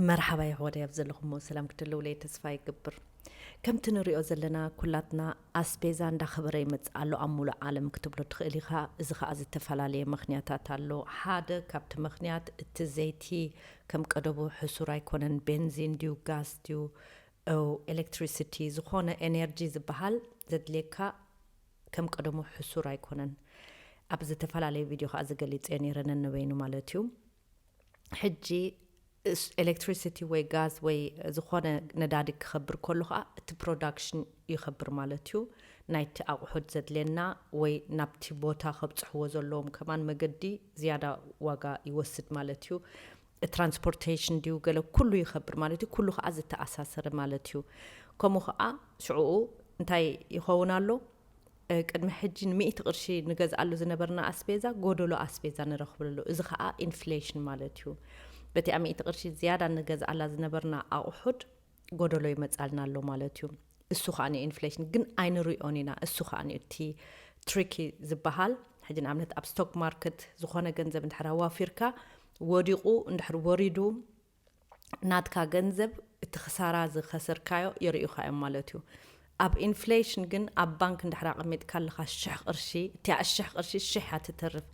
መርሓባ ይሕወደይ ኣብ ዘለኹሞ ሰላም ክትልውለይ ተስፋ ይገብር። ከምቲ ንሪኦ ዘለና ኩላትና ኣስቤዛ እንዳኸበረ ይመጽእ ኣሎ ኣብ ሙሉእ ዓለም ክትብሎ ትኽእል ኢኻ። እዚ ኸኣ ዝተፈላለየ ምኽንያታት ኣሎ። ሓደ ካብቲ ምኽንያት እቲ ዘይቲ ከም ቀደሙ ሕሱር ኣይኮነን። ቤንዚን ድዩ ጋስ ድዩ ኤሌክትሪሲቲ ዝኾነ ኤነርጂ ዝበሃል ዘድልየካ ከም ቀደሙ ሕሱር ኣይኮነን። ኣብ ዝተፈላለየ ቪድዮ ከዓ ዝገሊፀ ነይረ ነንበይኑ ማለት እዩ። ሕጂ ኤሌክትሪሲቲ ወይ ጋዝ ወይ ዝኾነ ነዳዲ ክኸብር ከሎ ከዓ እቲ ፕሮዳክሽን ይኸብር ማለት እዩ። ናይቲ ኣቑሑት ዘድልየና ወይ ናብቲ ቦታ ከብፅሕዎ ዘለዎም ከማን መገዲ ዝያዳ ዋጋ ይወስድ ማለት እዩ። ትራንስፖርቴሽን ድዩ ገለ ኩሉ ይኸብር ማለት እዩ። ኩሉ ከዓ ዝተኣሳሰረ ማለት እዩ። ከምኡ ከዓ ሽዕኡ እንታይ ይኸውን ኣሎ? ቅድሚ ሕጂ ንሚእቲ ቅርሺ ንገዝኣሉ ዝነበርና ኣስቤዛ ጎደሎ ኣስቤዛ ንረኽበሉ። እዚ ከዓ ኢንፍሌሽን ማለት እዩ። በቲኣ ሚእቲ ቅርሺ ዝያዳ ንገዝኣላ ዝነበርና ኣቑሑት ጎደሎ ይመፃልና ኣሎ ማለት እዩ። እሱ ከዓ ኢንፍሌሽን ግን ኣይንሪኦን ኢና። እሱ ከዓ እቲ ትሪኪ ዝበሃል ሕጂ ንኣብነት ኣብ ስቶክ ማርኬት ዝኾነ ገንዘብ እንድሕር ኣዋፊርካ ወዲቑ እንድሕር ወሪዱ ናትካ ገንዘብ እቲ ክሳራ ዝኸሰርካዮ የርእዩኻ እዮም ማለት እዩ። ኣብ ኢንፍሌሽን ግን ኣብ ባንክ እንድሕር ኣቐሚጥካ ኣለኻ ሽሕ ቅርሺ፣ እቲኣ ሽሕ ቅርሺ ሽሕ እያ ትተርፍ።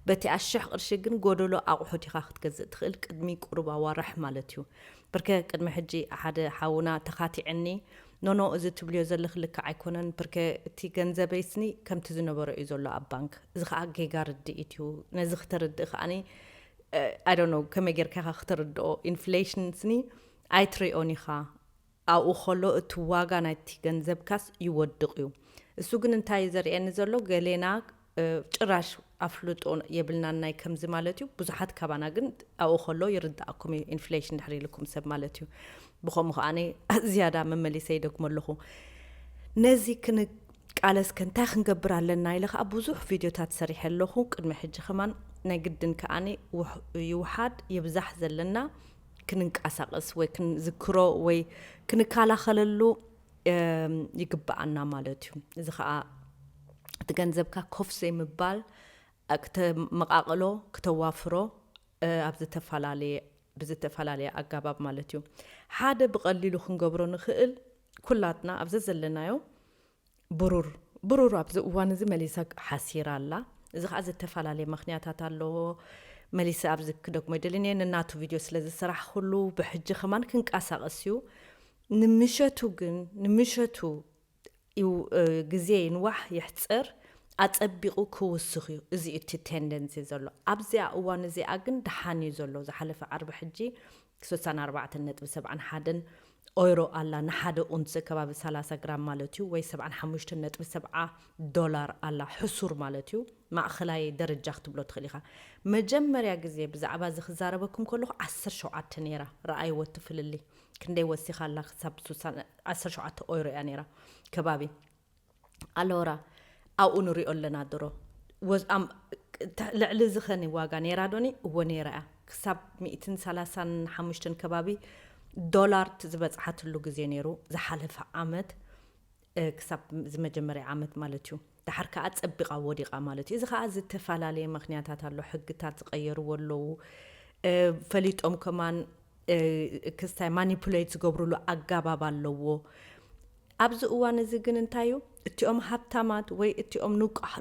በቲኣ ሽሕ ቅርሺ ግን ጎደሎ ኣቑሑት ኢኻ ክትገዝእ ትኽእል ቅድሚ ቁሩብ ኣዋርሕ ማለት እዩ። ብርከ ቅድሚ ሕጂ ሓደ ሓውና ተኻቲዕኒ፣ ኖኖ እዚ ትብልዮ ዘለኺ ልክዕ ኣይኮነን፣ ብርከ እቲ ገንዘበይስኒ ከምቲ ዝነበሮ እዩ ዘሎ ኣብ ባንክ። እዚ ከዓ ጌጋ ርድኢት እዩ። ነዚ ክተርድእ ከዓኒ I don't know ከመይ ጌርካ ኢኻ ክተርድኦ። ኢንፍሌሽን ስኒ ኣይትሪኦን ኢኻ። ኣብኡ ከሎ እቲ ዋጋ ናይቲ ገንዘብካስ ይወድቕ እዩ። እሱ ግን እንታይ እዩ ዘርእየኒ ዘሎ? ገሌና ጭራሽ ኣፍልጦ የብልናን ናይ ከምዚ ማለት እዩ። ብዙሓት ካባና ግን ኣብኡ ከሎ ይርድኣኩም እዩ ኢንፍሌሽን ድሕር ኢልኩም ሰብ ማለት እዩ። ብኸምኡ ከዓኒ ዝያዳ መመሊሰ ይደግሞ ኣለኹ። ነዚ ክንቃለስ ከ እንታይ ክንገብር ኣለና ኢለ ከዓ ብዙሕ ቪድዮታት ሰሪሐ ኣለኹ። ቅድሚ ሕጂ ከማን ናይ ግድን ከዓኒ ይውሓድ ይብዛሕ ዘለና ክንንቀሳቐስ ወይ ክንዝክሮ ወይ ክንከላኸለሉ ይግብኣና ማለት እዩ። እዚ ከዓ እቲ ገንዘብካ ኮፍ ዘይምባል ክተመቓቕሎ ክተዋፍሮ ኣብ ዝተፈላለየ ብዝተፈላለየ ኣጋባብ ማለት እዩ። ሓደ ብቐሊሉ ክንገብሮ ንኽእል ኩላትና ኣብዚ ዘለናዮ ብሩር ብሩር ኣብዚ እዋን እዚ መሊሳ ሓሲራ ኣላ። እዚ ከዓ ዝተፈላለየ ምክንያታት ኣለዎ። መሊሰ ኣብዚ ክደግሞ ይደልን እየ ንናቱ ቪድዮ ስለ ዝሰራሕኩሉ ብሕጂ ከማን ክንቀሳቐስ እዩ። ንምሸቱ ግን ንምሸቱ ግዜ ይንዋሕ ይሕፀር ኣፀቢቑ ክውስኽ እዩ። እዚ እቲ ቴንደንሲ ዘሎ ኣብዚኣ እዋን እዚኣ ግን ደሓን እዩ ዘሎ። ዝሓለፈ ዓርቢ ሕጂ ስሳን ኣርባዕተን ነጥቢ ሰብዓን ሓደን ኦይሮ ኣላ ንሓደ ኡንስ ከባቢ ሰላሳ ግራም ማለት እዩ ወይ ሰብዓን ሓሙሽተን ነጥቢ ሰብዓ ዶላር ኣላ ሕሱር ማለት እዩ። ማእኸላይ ደረጃ ክትብሎ ትኽእል ኢኻ። መጀመርያ ግዜ ብዛዕባ እዚ ክዛረበኩም ከለኹ ዓሰርተ ሸውዓተ ነይራ። ረኣይዎ እቲ ፍልልይ ክንደይ ወሲኻ ኣላ ክሳብ ዓሰርተ ሸውዓተ ኦይሮ እያ ነይራ ከባቢ ኣለወራ ኣብኡ ንሪኦ ኣለና ድሮ ልዕሊ እዚ ኸኒ ዋጋ ነይራ ዶኒ እዎ ነይራ እያ ክሳብ ሚእትን ሰላሳን ሓሙሽተን ከባቢ ዶላር ዝበፅሓትሉ ግዜ ነይሩ ዝሓለፈ ዓመት ክሳብ ዝመጀመርያ ዓመት ማለት እዩ። ድሓር ከዓ ፀቢቓ ወዲቓ ማለት እዩ። እዚ ከዓ ዝተፈላለየ ምክንያታት ኣሎ። ሕግታት ዝቀየርዎ ኣለዉ። ፈሊጦም ከማን ክስታይ ማኒፑሌት ዝገብሩሉ ኣጋባብ ኣለዎ። ኣብዚ እዋን እዚ ግን እንታይ እዩ እቲኦም ሃብታማት ወይ እቲኦም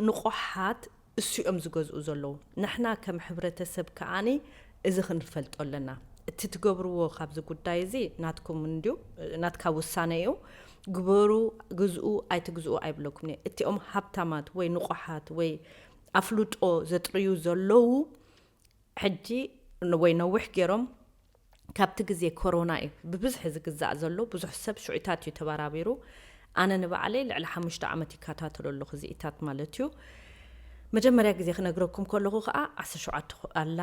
ንቑሓት እሱኦም ዝገዝኡ ዘለዉ። ንሕና ከም ሕብረተሰብ ከዓኒ እዚ ክንፈልጦ ኣለና። እቲ ትገብርዎ ካብዚ ጉዳይ እዚ ናትኩም እንድዩ ናትካ ውሳነ እዩ። ግበሩ ግዝኡ ኣይትግዝኡ ኣይብለኩም እየ። እቲኦም ሃብታማት ወይ ንቑሓት ወይ ኣፍልጦ ዘጥርዩ ዘለዉ ሕጂ ወይ ነዊሕ ገይሮም ካብቲ ግዜ ኮሮና እዩ ብብዝሒ ዝግዛእ ዘሎ። ብዙሕ ሰብ ሽዑታት እዩ ተባራቢሩ። ኣነ ንባዕለይ ልዕሊ ሓሙሽተ ዓመት ይከታተሎ ኣለኹ እዚኢታት ማለት እዩ። መጀመርያ ግዜ ክነግረኩም ከለኹ ከዓ ዓሰርተ ሸውዓተ ኣላ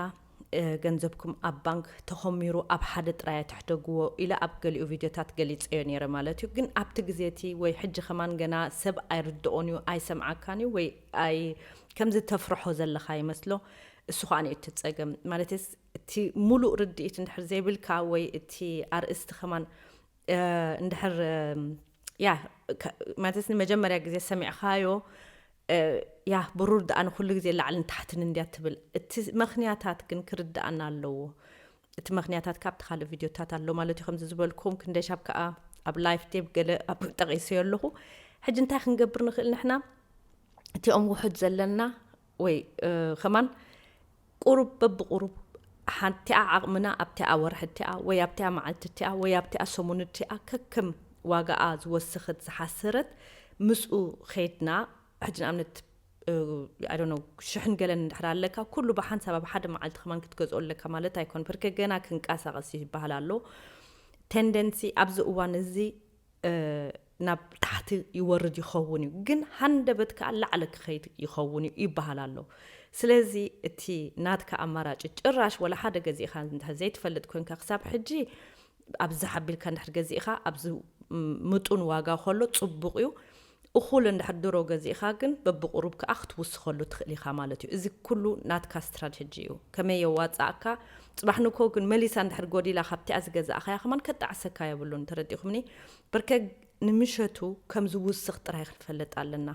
ገንዘብኩም ኣብ ባንክ ተኾሚሩ ኣብ ሓደ ጥራይ ኣይትሕደግዎ ኢለ ኣብ ገሊኡ ቪድዮታት ገሊፀዮ ነይረ ማለት እዩ። ግን ኣብቲ ግዜ እቲ ወይ ሕጂ ከማን ገና ሰብ ኣይርድኦን እዩ ኣይሰምዓካን እዩ ወይ ኣይ ከምዚ ተፍርሖ ዘለኻ ይመስሎ። እሱ ከዓ እቲ ፀገም ማለትስ እቲ ሙሉእ ርድኢት እንድሕር ዘይብልካ ወይ እቲ ኣርእስቲ ከማን እንድሕር ያ ማለት ንመጀመርያ ግዜ ሰሚዕኻዮ ያ ብሩር ደኣ ንኩሉ ግዜ ላዕልን ታሕትን እንድያ ትብል። እቲ ምኽንያታት ግን ክርድኣና ኣለዎ። እቲ ምኽንያታት ካብቲ ካልእ ቪድዮታት ኣሎ ማለት እዩ። ከምዚ ዝበልኩም ክንደሻብ ከዓ ኣብ ላይፍ ቴብ ገለ ኣብ ጠቒሰዮ ኣለኹ። ሕጂ እንታይ ክንገብር ንኽእል ንሕና? እቲኦም ውሑድ ዘለና ወይ ከማን ቁሩብ በብቁሩብ ሓንቲኣ ዓቕምና ኣብቲኣ ወርሒ እቲኣ ወይ ኣብቲኣ መዓልቲ እቲኣ ወይ ኣብቲኣ ሰሙን እቲኣ ከከም ዋጋኣ ዝወሰኸት ዝሓሰረት ምስኡ ኸይድና። ሕጂ ንኣብነት ሽሕን ገለን እንድሕር ኣለካ ኩሉ ብሓንሳብ ኣብ ሓደ መዓልቲ ከማን ክትገዝኦ ኣለካ ማለት ኣይኮን። ብርከ ገና ክንቀሳቐስ ይበሃል ኣሎ። ቴንደንሲ ኣብዚ እዋን እዚ ናብ ታሕቲ ይወርድ ይኸውን እዩ፣ ግን ሃንደበት ከዓ ላዕለ ክኸይድ ይኸውን እዩ ይበሃል ኣሎ። ስለዚ እቲ ናትካ ኣማራጭ ጭራሽ ወላ ሓደ ገዚእኻ ዘይትፈልጥ ኮንካ ክሳብ ሕጂ ኣብዚ ሓቢልካ እንድሕር ገዚእኻ ኣብዚ ምጡን ዋጋ ከሎ ፅቡቕ እዩ። እኹል እንድሕር ድሮ ገዚእኻ ግን በብቁሩብ ከዓ ክትውስኸሉ ትኽእል ኢኻ ማለት እዩ። እዚ ኩሉ ናትካ ስትራቴጂ እዩ። ከመይ የዋፅኣካ? ፅባሕ ንኮ ግን መሊሳ እንድሕር ጎዲላ ካብቲኣ ዝገዛእኻያ ከማን ከጣዕሰካ የብሉን። ተረዲኹምኒ? በርከ ንምሸቱ ከም ዝውስኽ ጥራይ ክንፈልጥ ኣለና።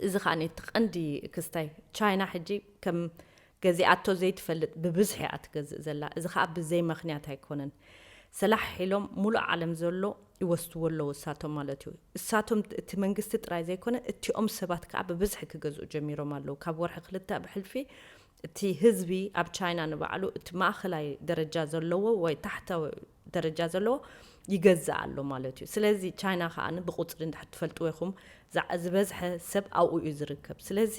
እዚ ከዓ እቲ ቀንዲ ክስታይ። ቻይና ሕጂ ከም ገዚኣቶ ዘይትፈልጥ ብብዝሒ እያ ትገዝእ ዘላ። እዚ ከዓ ብዘይ ምኽንያት ኣይኮነን። ሰላሕ ኢሎም ሙሉእ ዓለም ዘሎ ይወስድዎ ኣለዉ እሳቶም ማለት እዩ። እሳቶም እቲ መንግስቲ ጥራይ ዘይኮነ እቲኦም ሰባት ከዓ ብብዝሒ ክገዝኡ ጀሚሮም ኣለዉ። ካብ ወርሒ ክልተ ብሕልፊ እቲ ህዝቢ ኣብ ቻይና ንባዕሉ እቲ ማእኸላይ ደረጃ ዘለዎ ወይ ታሕታዊ ደረጃ ዘለዎ ይገዝእ ኣሎ ማለት እዩ። ስለዚ ቻይና ከዓ ብቁፅሪ እንድሕር ትፈልጥዎ ኢኹም ዝበዝሐ ሰብ ኣብኡ እዩ ዝርከብ። ስለዚ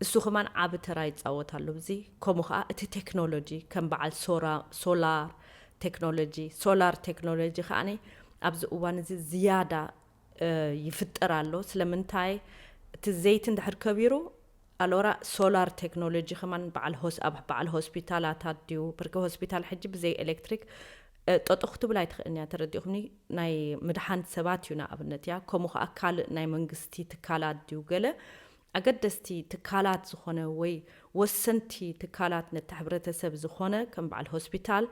እሱ ከማን ዓቢ ተራ ይፃወት ኣሎ። እዚ ከምኡ ከዓ እቲ ቴክኖሎጂ ከም በዓል ሶላር ቴክኖሎጂ ሶላር ቴክኖሎጂ ከዓ ኣብዚ እዋን እዚ ዝያዳ ይፍጠር ኣሎ። ስለምንታይ? እቲ ዘይቲ እንድሕር ከቢሩ ኣሎራ ሶላር ቴክኖሎጂ ከማን በዓል ሆስ ኣብ በዓል ሆስፒታላታት ድዩ? ብርኪ ሆስፒታል ሕጂ ብዘይ ኤሌክትሪክ ጠጦ ክትብል ኣይትኽእልን እያ። ተረዲኹምኒ? ናይ ምድሓን ሰባት እዩ ንኣብነት እያ። ከምኡ ከዓ ካልእ ናይ መንግስቲ ትካላት ድዩ ገለ ኣገደስቲ ትካላት ዝኾነ ወይ ወሰንቲ ትካላት ነቲ ሕብረተሰብ ዝኾነ ከም በዓል ሆስፒታል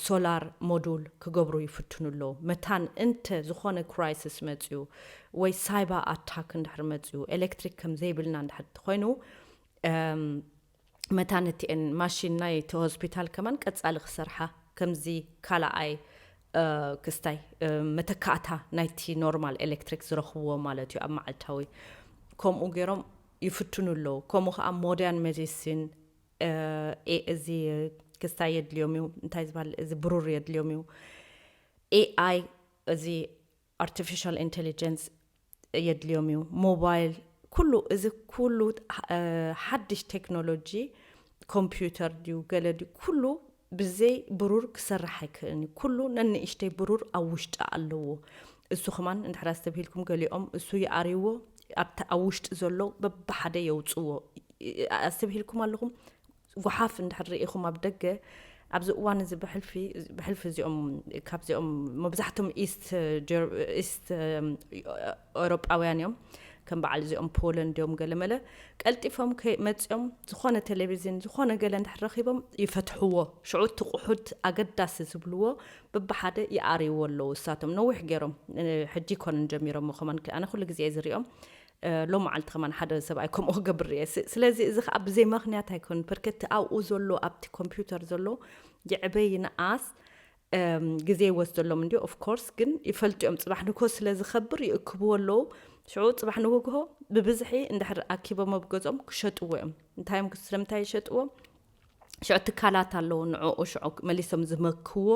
ሶላር ሞዱል ክገብሩ ይፍትኑ ኣለዉ። መታን እንተ ዝኾነ ክራይሲስ መፅዩ ወይ ሳይባ ኣታክ እንድሕር መፅዩ ኤሌክትሪክ ከም ዘይብልና እንድሕር ተኮይኑ መታን እቲኤን ማሽን ናይ እቲ ሆስፒታል ከማን ቀፃሊ ክሰርሓ ከምዚ ካልኣይ ክስታይ መተካእታ ናይቲ ኖርማል ኤሌክትሪክ ዝረኽብዎ ማለት እዩ ኣብ መዓልታዊ። ከምኡ ገይሮም ይፍትኑ ኣለዉ። ከምኡ ከዓ ሞደርን ሜዲሲን እዚ ክስታይ የድልዮም እዩ። እንታይ ዝበሃል እዚ ብሩር የድልዮም እዩ። ኤኣይ እዚ ኣርቲፊሻል ኢንቴሊጀንስ የድልዮም እዩ። ሞባይል ኩሉ እዚ ኩሉ ሓድሽ ቴክኖሎጂ ኮምፒውተር ድዩ ገለ ድዩ ኩሉ ብዘይ ብሩር ክሰርሕ ኣይክእልን እዩ። ኩሉ ነንእሽተይ ብሩር ኣብ ውሽጢ ኣለዎ። እሱ ከማን እንድሕር ኣስተብሂልኩም ገሊኦም እሱ ይኣርይዎ ኣብቲ ኣብ ውሽጢ ዘሎ በብሓደ የውፅዎ። ኣስተብሂልኩም ኣለኹም? ጓሓፍ እንድሕር ርኢኹም ኣብ ደገ ኣብዚ እዋን እዚ ብሕልፊ ብሕልፊ እዚኦም ካብዚኦም መብዛሕቶም ኢስት ኢስት ኤውሮጳውያን እዮም። ከም በዓል እዚኦም ፖለንድ እዮም ገለመለ ቀልጢፎም መፂኦም ዝኾነ ቴሌቪዝን ዝኾነ ገለ እንድሕር ረኺቦም ይፈትሕዎ። ሽዑ እቲ ቁሑት ኣገዳሲ ዝብልዎ በብሓደ ይኣርይዎ ኣለዉ። እሳቶም ነዊሕ ገይሮም ሕጂ ይኮነን ጀሚሮም ከማን ኣነ ኩሉ ግዜ ዝሪኦም ሎም መዓልቲ ከማን ሓደ ሰብኣይ ከምኡ ክገብር እየ። ስለዚ እዚ ከዓ ብዘይ ምክንያት ኣይኮን ፐርከቲ ኣብኡ ዘሎ ኣብቲ ኮምፒውተር ዘሎ ይዕበይ ይንኣስ ግዜ ይወስደሎም እንዲ ኦፍ ኮርስ ግን ይፈልጡ እዮም። ፅባሕ ንግሆ ስለ ዝኸብር ይእክብዎ ኣለዉ። ሽዑ ፅባሕ ንግሆ ብብዝሒ እንድሕር ኣኪቦም ኣብ ገዝኦም ክሸጥዎ እዮም። እንታይ እዮም ስለምንታይ ይሸጥዎ? ሽዑ ትካላት ኣለዉ ንዕኡ ሽዑ መሊሶም ዝመክዎ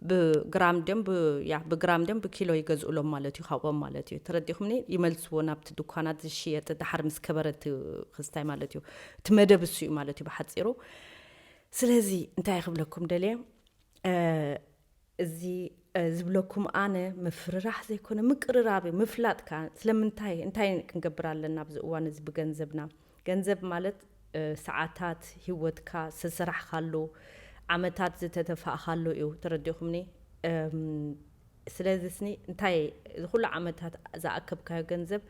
ብግራም ድዮም ብ- ያ ብግራም ድዮም ብኪሎ ይገዝኡሎም ማለት እዩ ካብኦም ማለት እዩ። ተረዲኹምኒ? ይመልስዎ ናብቲ ድኳናት ዝሽየጥ ድሓር ምስ ከበረ እቲ ክስታይ ማለት እዩ። እቲ መደብ እሱ እዩ ማለት እዩ ብሓፂሩ። ስለዚ እንታይ ክብለኩም ደልየ እዚ ዝብለኩም ኣነ ምፍርራሕ ዘይኮነ ምቅርራብ እዩ ምፍላጥካ ስለምንታይ እንታይ ክንገብር ኣለና ኣብዚ እዋን እዚ ብገንዘብና ገንዘብ ማለት ሰዓታት ህይወትካ ዝተሰራሕካሉ ዓመታት ዝተተፋእካሉ እዩ ተረዲኹምኒ ስለዚ ስኒ እንታይ እዚ ኩሉ ዓመታት ዝኣከብካዮ ገንዘብ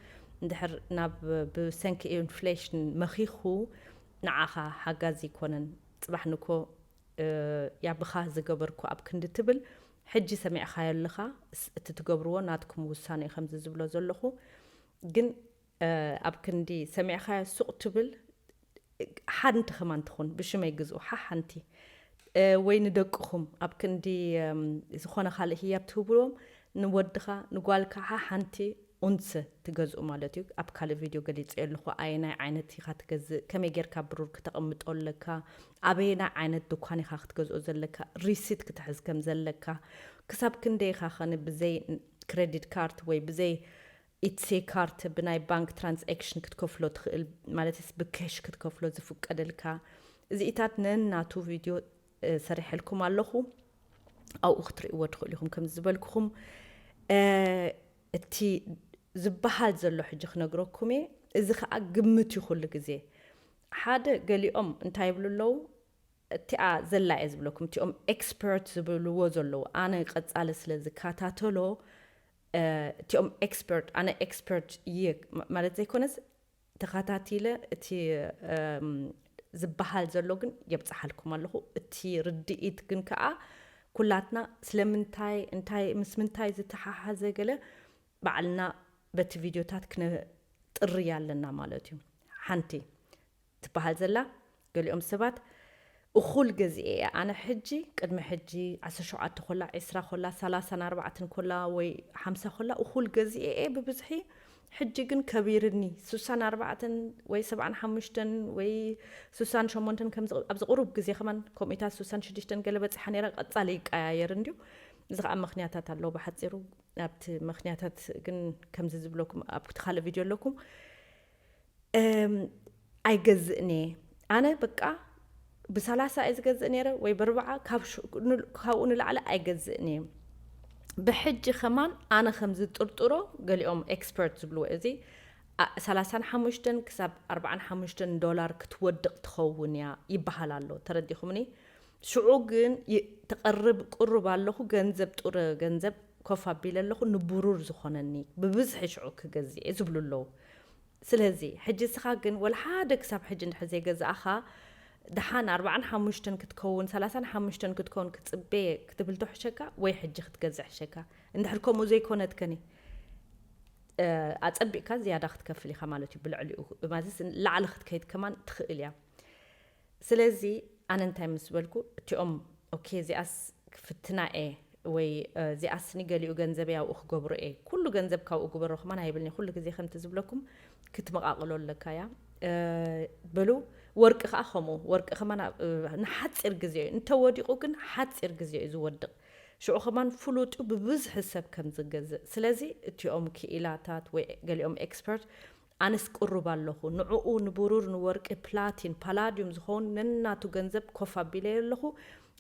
እንድሕር ናብ ብሰንኪ ኢንፍሌሽን መኺኹ ንዓኻ ሓጋዚ ይኮነን ፅባሕ ንኮ ያብኻ ዝገበርኩ ኣብ ክንዲ ትብል ሕጂ ሰሚዕኻዮ ኣለኻ እቲ ትገብርዎ ናትኩም ውሳነ እዩ ከምዚ ዝብሎ ዘለኹ ግን ኣብ ክንዲ ሰሚዕኻዮ ሱቕ ትብል ሓንቲ ከማን ትኹን ብሽመይ ግዝኡ ሓሓንቲ ወይ ንደቅኹም ኣብ ክንዲ ዝኾነ ካልእ ህያብ ትህብዎም፣ ንወድኻ ንጓልካ ሓንቲ ኡንስ ትገዝኡ ማለት እዩ። ኣብ ካልእ ቪድዮ ገሊፀ ኣለኹ ኣየናይ ዓይነት ኢኻ ትገዝእ፣ ከመይ ጌርካ ብሩር ክተቐምጦ ኣለካ፣ ኣበየናይ ዓይነት ድኳን ኢኻ ክትገዝኦ ዘለካ፣ ሪሲት ክትሕዝ ከም ዘለካ፣ ክሳብ ክንደይ ኢኻ ኸነ ብዘይ ክሬዲት ካርድ ወይ ብዘይ ኢትሴ ካርድ ብናይ ባንክ ትራንስክሽን ክትከፍሎ ትኽእል፣ ማለትስ ብካሽ ክትከፍሎ ዝፍቀደልካ፣ እዚኢታት ነናቱ ቪድዮ ሰሪሐልኩም ኣለኹ። ኣብኡ ክትርእይዎ ትኽእሉ ኢኹም። ከም ዝበልኩኹም እቲ ዝበሃል ዘሎ ሕጂ ክነግረኩም እየ። እዚ ከዓ ግምት እዩ ኩሉ ግዜ። ሓደ ገሊኦም እንታይ ይብሉ ኣለዉ? እቲኣ ዘላ እየ ዝብለኩም፣ እቲኦም ኤክስፐርት ዝብልዎ ዘለዉ፣ ኣነ ቀፃሊ ስለ ዝከታተሎ እቲኦም ኤክስፐርት፣ ኣነ ኤክስፐርት እየ ማለት ዘይኮነስ፣ ተኸታቲለ እቲ ዝበሃል ዘሎ ግን የብፅሓልኩም ኣለኹ። እቲ ርድኢት ግን ከዓ ኩላትና ስለምንታይ እንታይ ምስ ምንታይ ዝተሓሓዘ ገለ ባዕልና በቲ ቪድዮታት ክነጥርይ ኣለና ማለት እዩ። ሓንቲ ትበሃል ዘላ ገሊኦም ሰባት እኹል ገዚኤ እየ ኣነ ሕጂ፣ ቅድሚ ሕጂ ዓሰርተ ሸውዓተ ኮላ፣ ዕስራ ኮላ፣ ሰላሳን ኣርባዕተን ኮላ ወይ ሓምሳ ኮላ እኹል ገዚኤ እየ ብብዝሒ። ሕጂ ግን ከቢርኒ፣ ስሳን ኣርባዕተን ወይ ሰብዓን ሓሙሽተን ወይ ስሳን ሸሞንተን፣ ኣብዚ ቁሩብ ግዜ ከማን ከምኡታት ስሳን ሽዱሽተን ገለ በፂሓ ነይራ። ቀፃሊ ይቀያየር እንድዩ። እዚ ከዓ ምክንያታት ኣለዎ ብሓፂሩ። ኣብቲ ምክንያታት ግን ከምዚ ዝብለኩም ኣብቲ ካልእ ቪድዮ ኣለኩም። ኣይገዝእን እየ ኣነ። በቃ ብሰላሳ እየ ዝገዝእ ነይረ ወይ ብርብዓ፣ ካብኡ ንላዕሊ ኣይገዝእን እየ። ብሕጂ ከማን ኣነ ከም ዝጥርጥሮ፣ ገሊኦም ኤክስፐርት ዝብልዎ እዚ ሰላሳን ሓሙሽተን ክሳብ ኣርባዓን ሓሙሽተን ዶላር ክትወድቕ ትኸውን እያ ይበሃል ኣሎ። ተረዲኹምኒ? ሽዑ ግን ትቐርብ ቅሩብ ኣለኹ፣ ገንዘብ ጥረ ገንዘብ ኮፍ ኣቢለ ኣለኹ፣ ንብሩር ዝኾነኒ ብብዝሒ ሽዑ ክገዝእ እየ ዝብሉ ኣለዉ። ስለዚ ሕጂ እስኻ ግን ወላ ሓደ ክሳብ ሕጂ እንድሕር ዘይገዛእኻ፣ ደሓን ኣርባዓን ሓሙሽተን ክትከውን፣ ሰላሳን ሓሙሽተን ክትከውን ክጽበየ ክትብል ዶ ሕሸካ ወይ ሕጂ ክትገዝእ ሕሸካ? እንድሕር ከምኡ ዘይኮነትከኒ፣ ኣጸቢቕካ ዝያዳ ክትከፍል ኢኻ ማለት እዩ። ብልዕሊኡ ማለትስ ላዕሊ ክትከይድ ከማን ትኽእል እያ። ስለዚ ኣነ እንታይ ምስ በልኩ፣ እቲኦም ኦኬ፣ እዚኣስ ክፍትና እየ ወይ እዚኣስኒ ገሊኡ ገንዘበይ ኣብኡ ክገብሮ እየ፣ ኩሉ ገንዘብ ካብኡ ግበሮ ከማን ኣይብልኒ። ኩሉ ግዜ ከምቲ ዝብለኩም ክትመቓቕሎ ኣለካ እያ። በሉ፣ ወርቂ ከዓ ከምኡ፣ ወርቂ ከማን ንሓፂር ግዜ እዩ፣ እንተወዲቑ ግን ሓፂር ግዜ እዩ ዝወድቕ። ሽዑ ከማን ፍሉጥ እዩ ብብዝሒ ሰብ ከም ዝገዝእ። ስለዚ እቲኦም ክኢላታት ወይ ገሊኦም ኤክስፐርት ኣነስ ቅሩብ ኣለኹ፣ ንዕኡ ንብሩር ንወርቂ ፕላቲን ፓላድዩም ዝኸውን ነናቱ ገንዘብ ኮፍ ኣቢለዮ ኣለኹ፣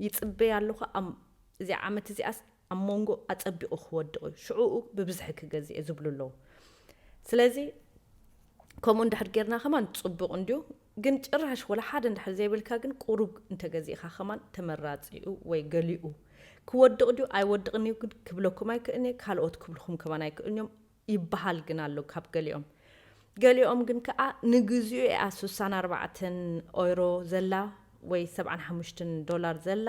ይጽበይ ኣለኹ። እዚኣ ዓመት እዚኣስ ኣብ መንጎ ኣጸቢቑ ክወድቕ እዩ፣ ሽዕኡ ብብዝሒ ክገዝእ እየ ዝብሉ ኣለዉ። ስለዚ ከምኡ እንድሕር ጌርና ከማን ጽቡቕ እንድዩ። ግን ጭራሽ ወላ ሓደ እንድሕር ዘይብልካ ግን ቁሩብ እንተገዚእካ ከማን ተመራጺ እዩ ወይ ገሊኡ። ክወድቕ ድዩ ኣይወድቕን እዩ ግን ክብለኩም ኣይክእልን እየ፣ ካልኦት ክብልኹም ከማን ኣይክእልን እዮም። ይበሃል ግን ኣሎ ካብ ገሊኦም። ገሊኦም ግን ከኣ ንግዚኡ እያ ስሳን ኣርባዕተን ኦይሮ ዘላ ወይ ሰብዓን ሓሙሽተን ዶላር ዘላ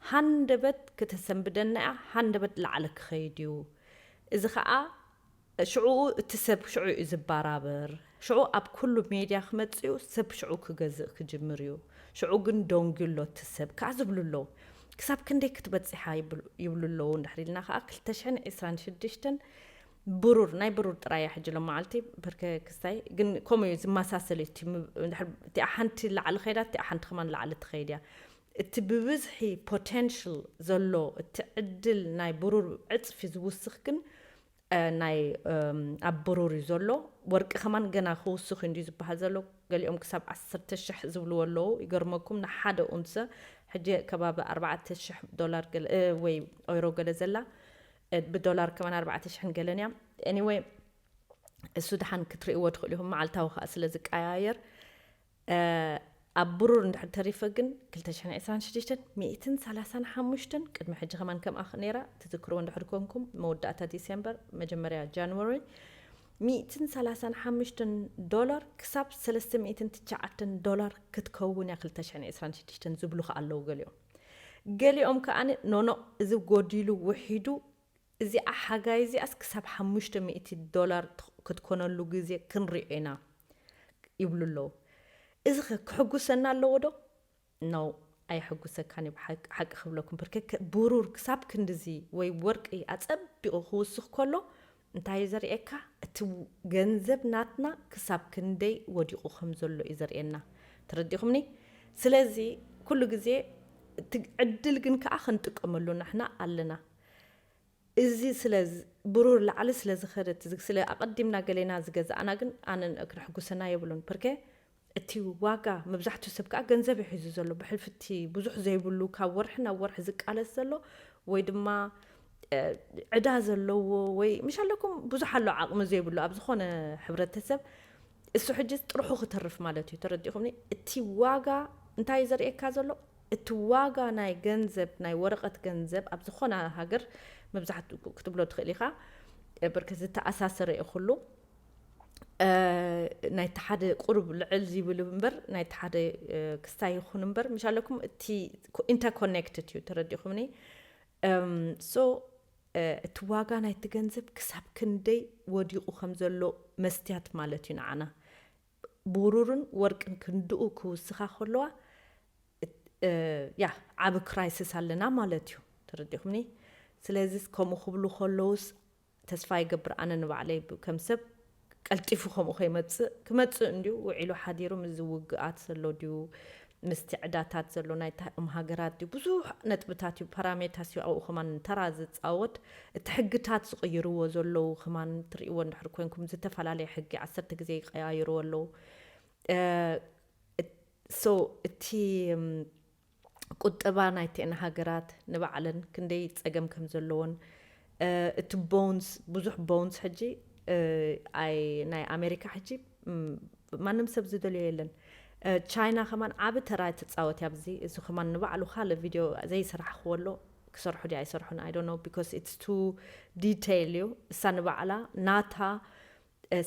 ሃንደበት ክተሰንብደና እያ፣ ሃንደበት ላዕሊ ክኸይድ እዩ። እዚ ከኣ ሽዑ እቲ ሰብ ሽዑ እዩ ዝባራበር። ሽዑ ኣብ ኩሉ ሜድያ ክመጽእ እዩ፣ ሰብ ሽዑ ክገዝእ ክጅምር እዩ። ሽዑ ግን ደንጉዩ ኣሎ እቲ ሰብ ከኣ ዝብሉ ኣለዉ። ክሳብ ክንደይ ክትበጽሓ ይብሉ ኣለዉ። እንድሕር ኢልና ከኣ ክልተ ሽሕን ዕስራን ሽዱሽተን ብሩር፣ ናይ ብሩር ጥራይ እያ ሕጂ ሎም መዓልቲ ብርከ ክስታይ። ግን ከምኡ እዩ ዝመሳሰል እዩ። እቲኣ ሓንቲ ላዕሊ ከይዳ እቲኣ ሓንቲ ከማን ላዕሊ ትኸይድ እያ። እቲ ብብዝሒ ፖቴንሽል ዘሎ እቲ ዕድል ናይ ብሩር ዕፅፊ ዝውስኽ ግን ናይ ኣብ ብሩር እዩ ዘሎ። ወርቂ ከማን ገና ክውስኽ እዩ እንዲዩ ዝበሃል ዘሎ። ገሊኦም ክሳብ ዓሰርተ ሽሕ ዝብልዎ ኣለዉ። ይገርመኩም ንሓደ ኡንሰ ሕጂ ከባቢ ኣርባዕተ ሽሕ ዶላር ወይ ኦይሮ ገለ ዘላ፣ ብዶላር ከማን ኣርባዕተ ሽሕን ገለን እያ። ኤኒወይ እሱ ደሓን ክትርእይዎ ትኽእሉ ኢኹም፣ መዓልታዊ ከዓ ስለ ዝቀያየር። ኣብ ብሩር እንድሕር ተሪፈ ግን ክልተ ሽሕን ዕስራን ሽዱሽተን ሚእትን ሰላሳን ሓሙሽተን፣ ቅድሚ ሕጂ ከማን ከምኣ ነይራ ትዝክርዎ እንድሕር ኮንኩም፣ መወዳእታ ዲሴምበር መጀመርያ ጃንዋሪ ሚእትን ሰላሳን ሓሙሽተን ዶላር ክሳብ ሰለስተ ሚእትን ትሽዓተን ዶላር ክትከውን እያ ክልተ ሽሕን ዕስራን ሽዱሽተን ዝብሉ ከኣ ኣለዉ ገሊኦም። ገሊኦም ከኣ ኖኖ እዚ ጎዲሉ ውሒዱ እዚኣ ሓጋይ እዚኣስ ክሳብ ሓሙሽተ ሚእቲ ዶላር ክትኮነሉ ግዜ ክንሪኦ ኢና ይብሉ ኣለዉ። እዚ ከ ክሕጉሰና ኣለዎ ዶ? ኖ። ኣይሕጉሰካን እዩ። ሓቂ ክብለኩም፣ ብርክክ ብሩር ክሳብ ክንድዚ ወይ ወርቂ ኣጸቢቑ ክውስኽ ከሎ እንታይ እዩ ዘርእየካ? እቲ ገንዘብ ናትና ክሳብ ክንደይ ወዲቑ ከም ዘሎ እዩ ዘርእየና። ተረዲኹምኒ? ስለዚ ኩሉ ግዜ እቲ ዕድል ግን ከኣ ክንጥቀመሉ ንሕና ኣለና። እዚ ስለ ዝ- ብሩር ላዕሊ ስለ ዝኸደት፣ እዚ ስለ ኣቐዲምና ገሌና ዝገዛእና ግን ኣነ ክነሕጉሰና የብሉን። ፐርከ እቲ ዋጋ መብዛሕትኡ ሰብ ከኣ ገንዘብ እዩ ሒዙ ዘሎ። ብሕልፊ እቲ ብዙሕ ዘይብሉ ካብ ወርሒ ናብ ወርሒ ዝቃለስ ዘሎ ወይ ድማ ዕዳ ዘለዎ ወይ ምሽ ኣለኩም ብዙሕ ኣሎ ዓቕሚ ዘይብሉ ኣብ ዝኾነ ሕብረተሰብ እሱ ሕጂ ጥርሑ ክተርፍ ማለት እዩ። ተረዲኹምኒ? እቲ ዋጋ እንታይ እዩ ዘርእየካ ዘሎ? እቲ ዋጋ ናይ ገንዘብ ናይ ወረቐት ገንዘብ ኣብ ዝኾነ ሃገር መብዛሕትኡ ክትብሎ ትኽእል ኢኻ ብርክ ዝተኣሳሰረ እዩ ኩሉ ናይቲ ሓደ ቁሩብ ልዕል ይብል እምበር ናይቲ ሓደ ክስታይ ይኹን እምበር ምሽ ኣለኩም እቲ interconnected እዩ። ተረዲኹምኒ? So እቲ ዋጋ ናይቲ ገንዘብ ክሳብ ክንደይ ወዲቑ ከም ዘሎ መስትያት ማለት እዩ ንዓና። ብሩርን ወርቅን ክንድኡ ክውስኻ ከለዋ ያ ዓቢ crisis ኣለና ማለት እዩ። ተረዲኹምኒ? ስለዚ ከምኡ ክብሉ ከለውስ ተስፋ ይገብር ኣነ ንባዕለይ ከም ሰብ ቀልጢፉ ከምኡ ከይመጽእ ክመጽእ እንድዩ ውዒሉ ሓዲሩ ምስ ዝውግኣት ዘሎ ድዩ ምስቲ ዕዳታት ዘሎ ናይ ታእም ሃገራት ድዩ ብዙሕ ነጥብታት እዩ ፓራሜታስ እዩ ኣብኡ ከማን ተራ ዝጻወት እቲ ሕግታት ዝቕይርዎ ዘለዉ ከማን ትርእይዎ እንድሕር ኮንኩም ዝተፈላለየ ሕጊ ዓሰርተ ግዜ ይቀያይርዎ ኣለዉ so እቲ ቁጠባ ናይተን ሃገራት ንባዕለን ክንደይ ጸገም ከም ዘለዎን እቲ bonds ብዙሕ bonds ሕጂ ኣይ ናይ ኣሜሪካ ሕጂ ማንም ሰብ ዝደልዮ የለን። ቻይና ከማን ዓቢ ተራ ትጻወት ኣብዚ እዚ ከማን ንባዕሉ ካልእ ቪድዮ ዘይሰራሕክዎ ኣሎ ክሰርሑ ድዩ ኣይሰርሑን I don't know because it's too detail እዩ እሳ ንባዕላ ናታ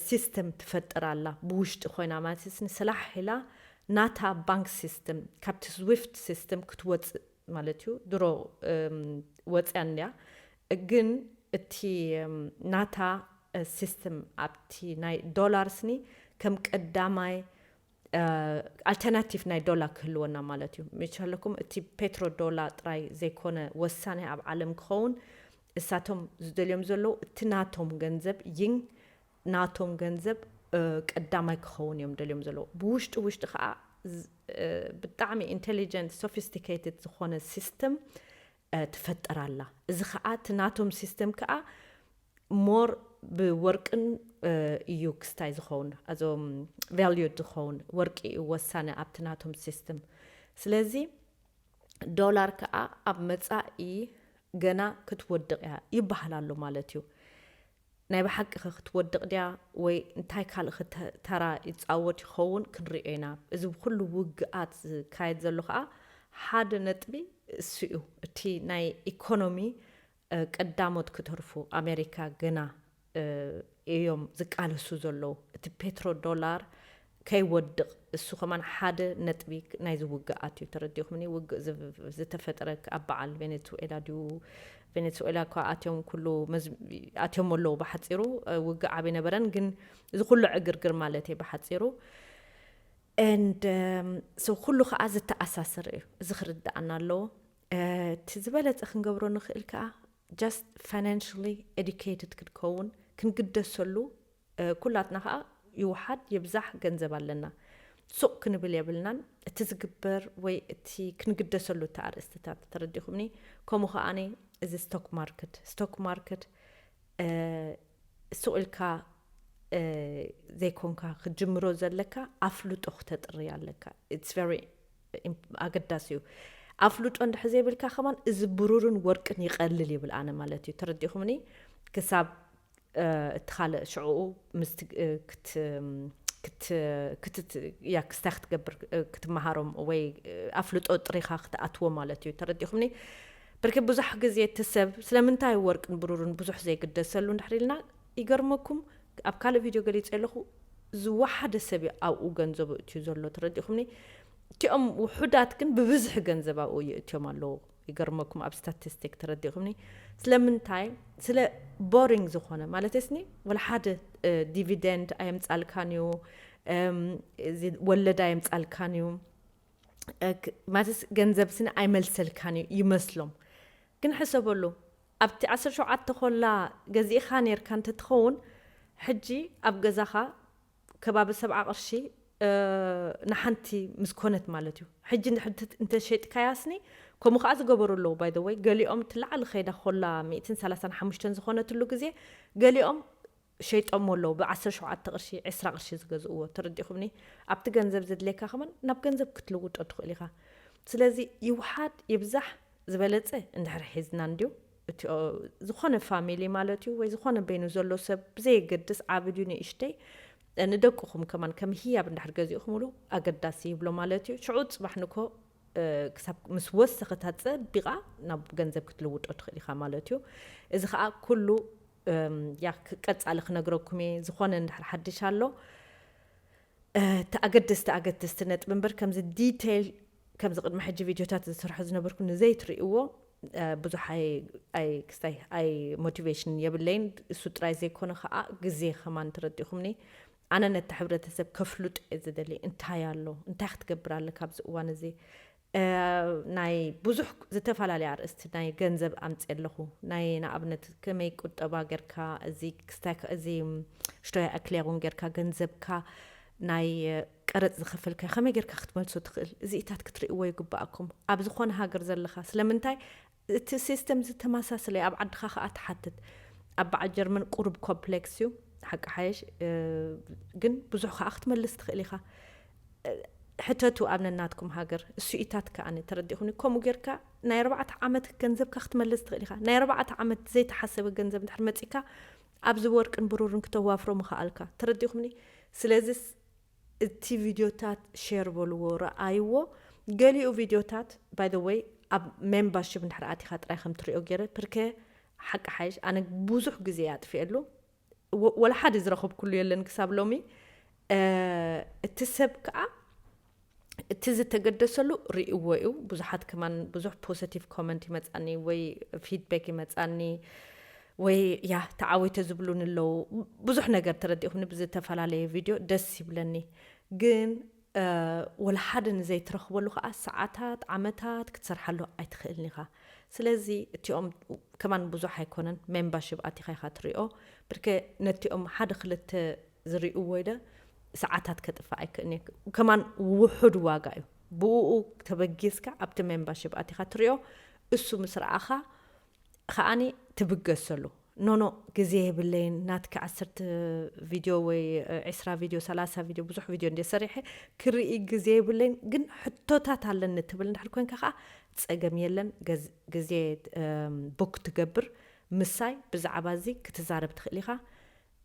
system ትፈጥር ኣላ ብውሽጢ ኮይና ማለት ስኒ ስላሕ ኢላ ናታ ባንክ system ካብቲ swift system ክትወፅእ ማለት እዩ ድሮ ወፅያ እንድያ ግን እቲ ናታ system ኣብቲ ናይ ዶላር ስኒ ከም ቀዳማይ alternative ናይ ዶላር ክህልወና ማለት እዩ ምቸለኩም እቲ ፔትሮ ዶላር ጥራይ ዘይኮነ ወሳኒ ኣብ ዓለም ክኸውን እሳቶም ዝደልዮም ዘለዉ እቲ ናቶም ገንዘብ ይን ናቶም ገንዘብ ቀዳማይ ክኸውን እዮም ደልዮም ዘለዉ ብውሽጢ ውሽጢ ከዓ ብጣዕሚ intelligent sophisticated ዝኾነ system ትፈጥር ኣላ እዚ ከዓ እቲ ናቶም system ከዓ more ብወርቅን እዩ ክስታይ ዝኸውን እዞም valued ዝኸውን ወርቂ እዩ ወሳኒ ኣብቲ ናቶም system ስለዚ ዶላር ከዓ ኣብ መፃኢ ገና ክትወድቕ እያ ይበሃል ኣሎ ማለት እዩ ናይ ብሓቂ ከ ክትወድቕ ድያ ወይ እንታይ ካልእ ተራ ይፃወት ይኸውን ክንሪኦ ኢና እዚ ኩሉ ውግኣት ዝካየድ ዘሎ ከዓ ሓደ ነጥቢ እሱ እዩ እቲ ናይ ኢኮኖሚ ቀዳሞት ክተርፉ ኣሜሪካ ገና እዮም ዝቃለሱ ዘለዉ እቲ ፔትሮ ዶላር ከይወድቕ እሱ ከማን ሓደ ነጥቢ ናይዚ ውግኣት እዩ ተረዲኹምኒ ውግእ ዝተፈጠረ ኣብ በዓል ቬኔዙዌላ ድዩ ቬኔዙዌላ እኳ ኣትዮም ኩሉ ኣትዮም ኣለዉ ብሓፂሩ ውግእ ዓበይ ነበረን ግን እዚ ኩሉ ዕግርግር ማለት እዩ ብሓፂሩ and so ኩሉ ከዓ ዝተኣሳሰረ እዩ እዚ ክርዳኣና ኣለዎ እቲ ዝበለፀ ክንገብሮ ንኽእል ከዓ just financially educated ክንከውን ክንግደሰሉ ኩላትና ከዓ ይውሓድ ይብዛሕ ገንዘብ ኣለና ሱቕ ክንብል የብልናን እቲ ዝግበር ወይ እቲ ክንግደሰሉ እቲ ኣርእስትታት ተረዲኹምኒ ከምኡ ከዓ እዚ stock market stock market ሱቕ ኢልካ ዘይኮንካ ክትጅምሮ ዘለካ ኣፍልጦ ክተጥሪ ኣለካ it's very ኣገዳሲ እዩ ኣፍልጦ እንድሕ ዘይብልካ ከማን እዚ ብሩርን ወርቅን ይቐልል ይብል ኣነ ማለት እዩ ተረዲኹምኒ ክሳብ እቲ ካልእ ሽዕኡ ምስ ክስታይ ክትገብር ክትመሃሮም ወይ ኣፍልጦ ጥሪኻ ክትኣትዎ ማለት እዩ ተረዲኹምኒ ብርክ ብዙሕ ግዜ እቲ ሰብ ስለምንታይ ወርቅን ብሩርን ብዙሕ ዘይግደሰሉ እንድሕር ኢልና ይገርመኩም ኣብ ካልእ ቪድዮ ገሊፀ ኣለኹ ዝወሓደ ሰብ ኣብኡ ገንዘቡ እትዩ ዘሎ ተረዲኹምኒ እቲኦም ውሑዳት ግን ብብዝሒ ገንዘብ ኣብኡ ይእትዮም ኣለዉ ይገርመኩም ኣብ ስታቲስቲክ ተረዲኹምኒ ስለምንታይ ስለ boring ዝኾነ ማለት ስኒ ወላ ሓደ ዲቪደንድ ኣየምፃልካን እዩ ወለድ ኣየምፃልካን እዩ ማለት ገንዘብ ስኒ ኣይመልሰልካን እዩ ይመስሎም። ግን ሕሰበሉ፣ ኣብቲ ዓሰርተ ሸውዓተ ኮላ ገዚእኻ ነርካ እንተትኸውን፣ ሕጂ ኣብ ገዛኻ ከባቢ ሰብዓ ቅርሺ ንሓንቲ ምስ ኮነት ማለት እዩ። ሕጂ እንተሸጥካያስኒ ከምኡ ከዓ ዝገበሩ ኣለዉ። ባይ ወይ ገሊኦም ትላዓሊ ከይዳ ኮላ ሚእትን ሰላሳን ሓሙሽተን ዝኾነትሉ ግዜ ገሊኦም ሸይጦሞ ኣለዉ። ብዓሰርተ ሸውዓተ ቅርሺ ዕስራ ቅርሺ ዝገዝእዎ፣ ተረዲኹምኒ? ኣብቲ ገንዘብ ዘድልየካ ከማን ናብ ገንዘብ ክትልውጦ ትኽእል ኢኻ። ስለዚ ይውሓድ ይብዛሕ ዝበለፀ እንድሕር ሒዝና እንድዩ እቲ ዝኾነ ፋሚሊ ማለት እዩ ወይ ዝኾነ በይኑ ዘሎ ሰብ ብዘየገድስ ዓቢ ድዩ ንእሽተይ ንደቅኹም ከማን ከም ህያብ እንድሕር ገዚእኹምሉ ኣገዳሲ ይብሎ ማለት እዩ። ሽዑ ፅባሕ ንኮ ክሳብ ምስ ወሰኸታ ፀቢቓ ናብ ገንዘብ ክትልውጦ ትኽእል ኢኻ ማለት እዩ። እዚ ከዓ ኩሉ ያ ቀፃሊ ክነግረኩም እየ። ዝኾነ እንድሕር ሓድሽ ኣሎ እቲ ኣገደስቲ ኣገደስቲ ነጥቢ እምበር ከምዚ ዲቴይል ከምዚ ቅድሚ ሕጂ ቪድዮታት ዝሰርሖ ዝነበርኩ ንዘይትርእይዎ ብዙሕ ኣይ ክስታይ ኣይ ሞቲቬሽን የብለይን። እሱ ጥራይ ዘይኮነ ከዓ ግዜ ከማን ተረዲኹምኒ ኣነ ነቲ ሕብረተሰብ ከፍልጦ እየ ዝደሊ። እንታይ ኣሎ እንታይ ክትገብር ኣለካ ኣብዚ እዋን እዚ ናይ ብዙሕ ዝተፈላለዩ ኣርእስቲ ናይ ገንዘብ ኣምፅእ ኣለኹ። ናይ ንኣብነት ከመይ ቁጠባ ጌርካ እዚ ክስታይ እዚ ሽቶያ ኣክሌሩን ጌርካ ገንዘብካ ናይ ቀረፅ ዝኸፈልካ ከመይ ጌርካ ክትመልሶ ትኽእል እዚኢታት ክትርእይዎ ይግባኣኩም ኣብ ዝኾነ ሃገር ዘለኻ። ስለምንታይ እቲ ሲስተም ዝተመሳሰለ ኣብ ዓድኻ ከዓ ትሓትት። ኣብ በዓል ጀርመን ቁሩብ ኮምፕሌክስ እዩ ሓቂ ሓየሽ ግን ብዙሕ ከዓ ክትመልስ ትኽእል ኢኻ። ሕተቱ ኣብ ነናትኩም ሃገር እሱኢታት ከኣነ ተረዲኹኒ። ከምኡ ጌርካ ናይ ኣርባዕተ ዓመት ገንዘብካ ክትመልስ ትኽእል ኢኻ። ናይ ኣርባዕተ ዓመት ዘይተሓሰበ ገንዘብ እንድሕር መፂካ ኣብዚ ወርቅን ብሩርን ክተዋፍሮ ምኸኣልካ ተረዲኹምኒ። ስለዚስ እቲ ቪድዮታት ሼር በልዎ፣ ረኣይዎ። ገሊኡ ቪድዮታት ባይ ወይ ኣብ ሜምበርሽፕ እንድሕር ኣቲኻ ጥራይ ከም ትሪኦ ገይረ ፕርከ ሓቂ ሓይሽ ኣነ ብዙሕ ግዜ ኣጥፊኤሉ ወላ ሓደ ዝረኸብኩሉ የለን ክሳብ ሎሚ። እቲ ሰብ ከዓ እቲ ዝተገደሰሉ ርእይዎ እዩ። ብዙሓት ከማን ብዙሕ ፖዘቲቭ ኮመንት ይመፃኒ ወይ ፊድባክ ይመፃኒ ወይ ያ ተዓወይተ ዝብሉን ኣለዉ። ብዙሕ ነገር ተረዲእኹኒ ብዝተፈላለየ ቪድዮ ደስ ይብለኒ። ግን ወላ ሓደ ንዘይትረኽበሉ ከዓ ሰዓታት ዓመታት ክትሰርሓሉ ኣይትኽእልን ኢኻ። ስለዚ እቲኦም ከማን ብዙሕ ኣይኮነን ሜምበርሽፕ ኣቲኻ ኢኻ ትሪኦ። ብርከ ነቲኦም ሓደ ክልተ ዝሪእዎ ኢለ ሰዓታት ከጥፍእ ኣይክእልን እየ። ከማን ውሑድ ዋጋ እዩ። ብኡ ተበጊስካ ኣብቲ ሜምበርሽፕ ኣቲኻ ትሪኦ። እሱ ምስ ረኣኻ ከዓኒ ትብገሰሉ። ኖኖ ግዜ የብለይን ናትኪ ዓሰርተ ቪድዮ ወይ ዕስራ ቪድዮ ሰላሳ ቪድዮ ብዙሕ ቪድዮ እንደ ሰሪሐ ክርኢ ግዜ የብለይን። ግን ሕቶታት ኣለኒ ትብል እንድሕር ኮንካ ከዓ ፀገም የለን። ግዜ ቡክ ትገብር ምሳይ ብዛዕባ እዚ ክትዛረብ ትኽእል ኢኻ።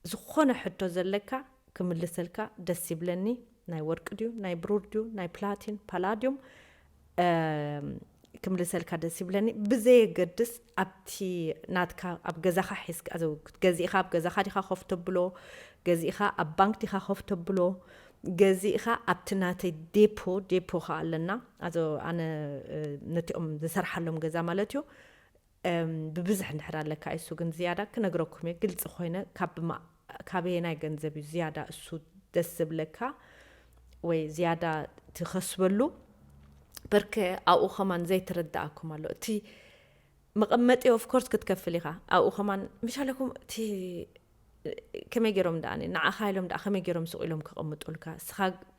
ዝኾነ ሕቶ ዘለካ ክምልሰልካ ደስ ይብለኒ። ናይ ወርቂ ድዩ ናይ ብሩር ድዩ ናይ ፕላቲን ፓላዲዩም ክምልሰልካ ደስ ይብለኒ። ብዘየገድስ ኣብቲ ናትካ ኣብ ገዛኻ ሒዝካ ገዚእኻ ኣብ ገዛኻ ዲኻ ኮፍ ተብሎ፣ ገዚእኻ ኣብ ባንክ ዲኻ ኮፍ ተብሎ፣ ገዚእኻ ኣብቲ ናተይ ዴፖ ዴፖ ኸ ኣለና ኣዞ ኣነ ነቲኦም ዝሰርሓሎም ገዛ ማለት እዩ። ብብዝሕ እንድሕር ኣለካ እሱ ግን ዝያዳ ክነግረኩም እየ ግልፂ ኮይነ ካበየናይ ገንዘብ እዩ ዝያዳ እሱ ደስ ዝብለካ ወይ ዝያዳ ትኸስበሉ። በርከ ኣብኡ ከማን ዘይተረዳኣኩም ኣሎ። እቲ መቐመጢ ኦፍኮርስ ክትከፍል ኢኻ። ኣብኡ ከማን ምሻለኩም እቲ ከመይ ገይሮም ደኣ ንዓኻ ኢሎም ደኣ ከመይ ገይሮም ስቕ ኢሎም ከቐምጡልካ? እስኻ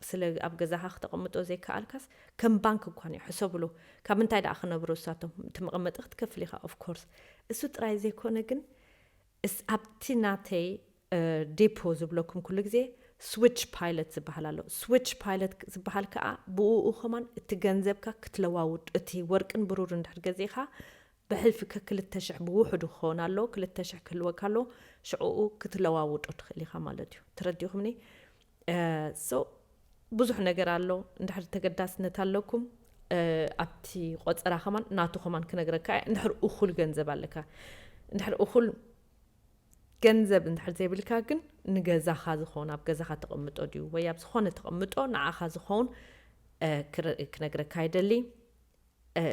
ስለ ኣብ ገዛኻ ክተቐምጦ ዘይከኣልካስ ከም ባንክ እኳ እዩ ሕሰብሉ። ካብ ምንታይ ደኣ ክነብሩ እሳቶም? እቲ መቐመጢ ክትከፍል ኢኻ ኦፍኮርስ። እሱ ጥራይ ዘይኮነ ግን እስ ኣብቲ ናተይ ዴፖ ዝብለኩም ኩሉ ግዜ ስዊች ፓይለት ዝበሃል ኣሎ። ስዊች ፓይለት ዝበሃል ከዓ ብኡ ከማን እቲ ገንዘብካ ክትለዋውጥ እቲ ወርቅን ብሩር እንድሕር ገዚእኻ ብሕልፊ ከክልተ ሽሕ ብውሕዱ ክኸውን ኣለዎ ክልተ ሽሕ ክህልወካ ኣለዎ። ሽዕኡ ክትለዋውጦ ትኽእል ኢኻ ማለት እዩ። ተረዲኹምኒ? ሶ ብዙሕ ነገር ኣሎ። እንድሕር ተገዳስነት ኣለኩም ኣብቲ ቆፀራ ከማን ናቱ ከማን ክነግረካ እየ። እንድሕር እኹል ገንዘብ ኣለካ እንድሕር እኹል ገንዘብ እንድሕር ዘይብልካ ግን ንገዛኻ ዝኸውን ኣብ ገዛኻ ተቐምጦ ድዩ ወይ ኣብ ዝኾነ ተቐምጦ ንዓኻ ዝኸውን ክነግረካ ይደሊ።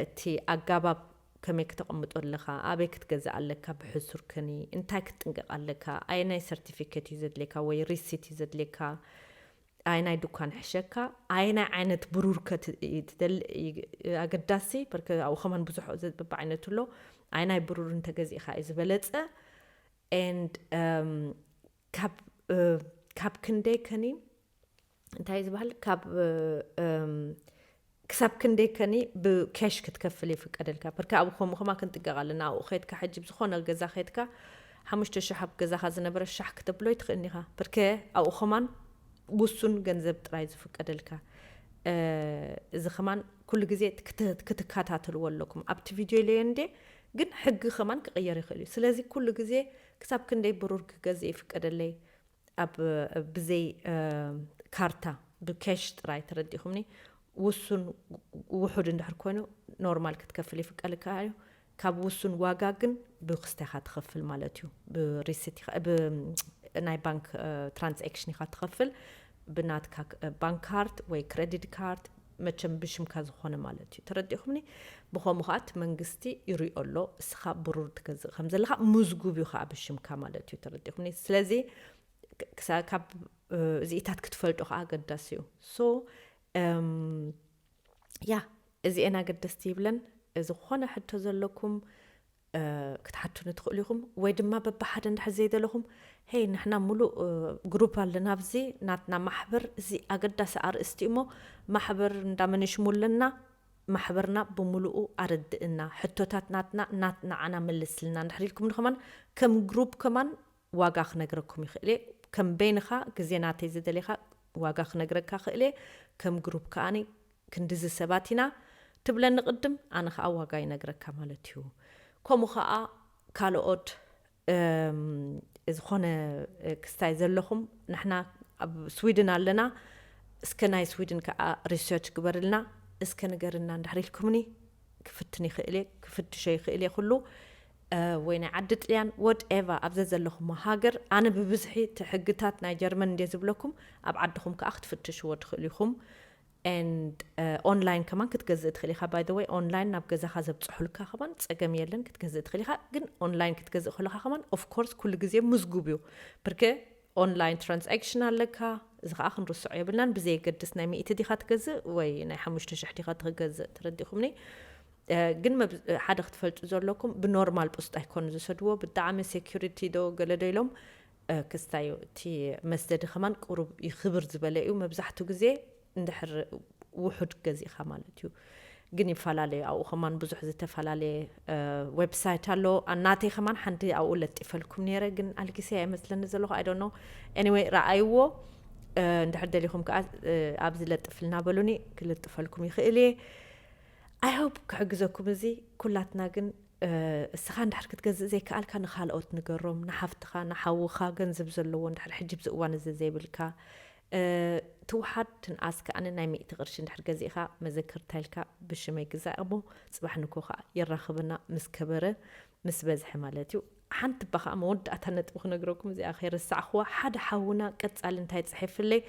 እቲ ኣጋባብ ከመይ ክተቐምጦ ኣለኻ፣ ኣበይ ክትገዝእ ኣለካ፣ ብሕሱር ከኒ እንታይ ክትጥንቀቕ ኣለካ፣ ኣየናይ ሰርቲፊኬት እዩ ዘድልየካ ወይ ሪሲት እዩ ዘድልየካ፣ ኣይናይ ድኳን ሕሸካ፣ ኣይናይ ዓይነት ብሩር ከትደሊ ኣገዳሲ፣ በርከ ኣብኡ ከማን ብዙሕ በብዓይነቱ ኣሎ። ኣይናይ ብሩር እንተገዚእካ እዩ ዝበለጸ። And ካብ ካብ ክንደይ ከኒ እንታይ ዝበሃል ካብ ክሳብ ክንደይ ከኒ ብካሽ ክትከፍል ይፍቀደልካ? ብርከ ኣብኡ ከምኡ ከማ ክንጥንቀቕ ኣለና። ኣብኡ ከድካ ሕጂ ብዝኾነ ገዛ ከድካ ሓሙሽተ ሽሕ ኣብ ገዛኻ ዝነበረ ሻሕ ክተብሎ ይትኽእልኒ ኢኻ። ብርከ ኣብኡ ከማን ውሱን ገንዘብ ጥራይ ዝፍቀደልካ። እዚ ከማን ኩሉ ግዜ ክትከታተልዎ ኣለኩም። ኣብቲ ቪድዮ ኢለዮ እንዴ ግን ሕጊ ከማን ክቕየር ይኽእል እዩ። ስለዚ ኩሉ ግዜ ክሳብ ክንደይ ብሩር ክገዝእ ይፍቀደለይ ኣብ ብዘይ ካርታ ብካሽ ጥራይ ተረዲኹምኒ። ውሱን ውሑድ እንድሕር ኮይኑ ኖርማል ክትከፍል ይፍቀልካ እዩ። ካብ ውሱን ዋጋ ግን ብክስታኻ ትኸፍል ማለት እዩ። ብሪሲት ናይ ባንክ ትራንዛክሽን ኢኻ ትኸፍል ብናትካ ባንክ ካርድ ወይ ክረዲት ካርድ መቸም ብሽምካ ዝኾነ ማለት እዩ። ተረዲኹምኒ? ብኸምኡ ከዓ እቲ መንግስቲ ይሪኦ ኣሎ እስኻ ብሩር ትገዝእ ከም ዘለኻ ምዝጉብ እዩ ከዓ ብሽምካ ማለት እዩ። ተረዲኹምኒ? ስለዚ ካብ እዚኢታት ክትፈልጡ ከዓ ኣገዳሲ እዩ። So ያ እዚኤን ኣገደስቲ ይብለን። ዝኾነ ሕቶ ዘለኩም ክትሓቱኒ ትኽእሉ ኢኹም፣ ወይ ድማ በብሓደ እንድሕር ዘይደለኹም፣ ሄይ ንሕና ሙሉእ ግሩፕ ኣለና ኣብዚ ናትና ማሕበር፣ እዚ ኣገዳሲ ኣርእስቲ እሞ ማሕበር እንዳመንሽሙ ኣለና፣ ማሕበርና ብምሉኡ ኣረድእና፣ ሕቶታት ናትና ናት ንዓና መልስልና እንድሕር ኢልኩም ንኸማን ከም ግሩፕ ከማን ዋጋ ክነግረኩም ይኽእል እየ። ከም በይንኻ ግዜ ናተይ ዝደሊኻ ዋጋ ክነግረካ ክእል እየ። ከም ግሩፕ ከኣኒ ክንድዚ ሰባት ኢና ትብለኒ ቅድም፣ ኣነ ኸዓ ዋጋ ይነግረካ ማለት እዩ። ከምኡ ኸዓ ካልኦት ዝኾነ ክስታይ ዘለኹም ንሕና ኣብ ስዊድን ኣለና። እስከ ናይ ስዊድን ከዓ ሪሰርች ግበርልና እስከ ንገርና እንድሕር ኢልኩምኒ ክፍትን ይኽእል እየ ክፍትሾ ይኽእል እየ ኩሉ ወይ ናይ ዓዲ ጥልያን ወድኤቨ ኣብ ዘዘለኹም ሃገር ኣነ ብብዝሒ እቲ ሕግታት ናይ ጀርመን እንደ ዝብለኩም ኣብ ዓድኹም ከዓ ክትፍትሽዎ ትኽእሉ ኢኹም። And ኦንላይን ከማን ክትገዝእ ትኽእል ኢኻ። By the way ኦንላይን ናብ ገዛኻ ዘብፅሑልካ ከማን ፀገም የለን ክትገዝእ ትኽእል ኢኻ። ግን ኦንላይን ክትገዝእ ከለኻ ከማን of course ኩሉ ግዜ ምዝጉብ እዩ። ብርከ ኦንላይን ትራንዛክሽን ኣለካ። እዚ ከዓ ክንርስዖ የብልናን። ብዘየገድስ ናይ ሚእቲ ዲኻ ትገዝእ ወይ ናይ ሓሙሽተ ሽሕ ዲኻ ትገዝእ ተረዲኹምኒ? ግን ሓደ ክትፈልጡ ዘለኩም ብኖርማል ፖስት ኣይኮኑ ዝሰድዎ ብጣዕሚ ሴኩሪቲ ዶ ገለ ዶ ኢሎም ክስታዩ እቲ መስደዲ ከማን ቁሩብ ይኽብር ዝበለ እዩ። መብዛሕቱ ግዜ እንድሕር ውሑድ ገዚእኻ ማለት እዩ። ግን ይፈላለዩ ኣብኡ ከማን ብዙሕ ዝተፈላለየ ዌብሳይት ኣሎ። ናተይ ከማን ሓንቲ ኣብኡ ለጢፈልኩም ነይረ ግን ኣልጊሰ ኣይመስለኒ ዘለኹ I don't know። Anyway ረኣይዎ። እንድሕር ደሊኹም ከዓ ኣብዚ ለጥፍልና በሉኒ ክልጥፈልኩም ይኽእል እየ። I hope ክሕግዘኩም እዚ ኩላትና ግን እስኻ እንድሕር ክትገዝእ ዘይከኣልካ ንኻልኦት ንገሮም ንሓፍትኻ ንሓውኻ ገንዘብ ዘለዎ እንድሕር ሕጂ ብዚ እዋን እዚ ዘይብልካ ትውሓድ ትንኣስ ከኣነ ናይ ሚእቲ ቅርሺ እንድሕር ገዚእኻ መዘከርታ ኢልካ ብሽመይ ግዛእ እሞ ፅባሕ ንኮ ከዓ የራኽብና ምስ ከበረ ምስ በዝሐ ማለት እዩ። ሓንቲ እባ ከዓ መወዳእታ ነጥቢ ክነግረኩም እዚኣ ከይረሳዕኽዋ ሓደ ሓውና ቀፃሊ እንታይ ፅሒፍለይ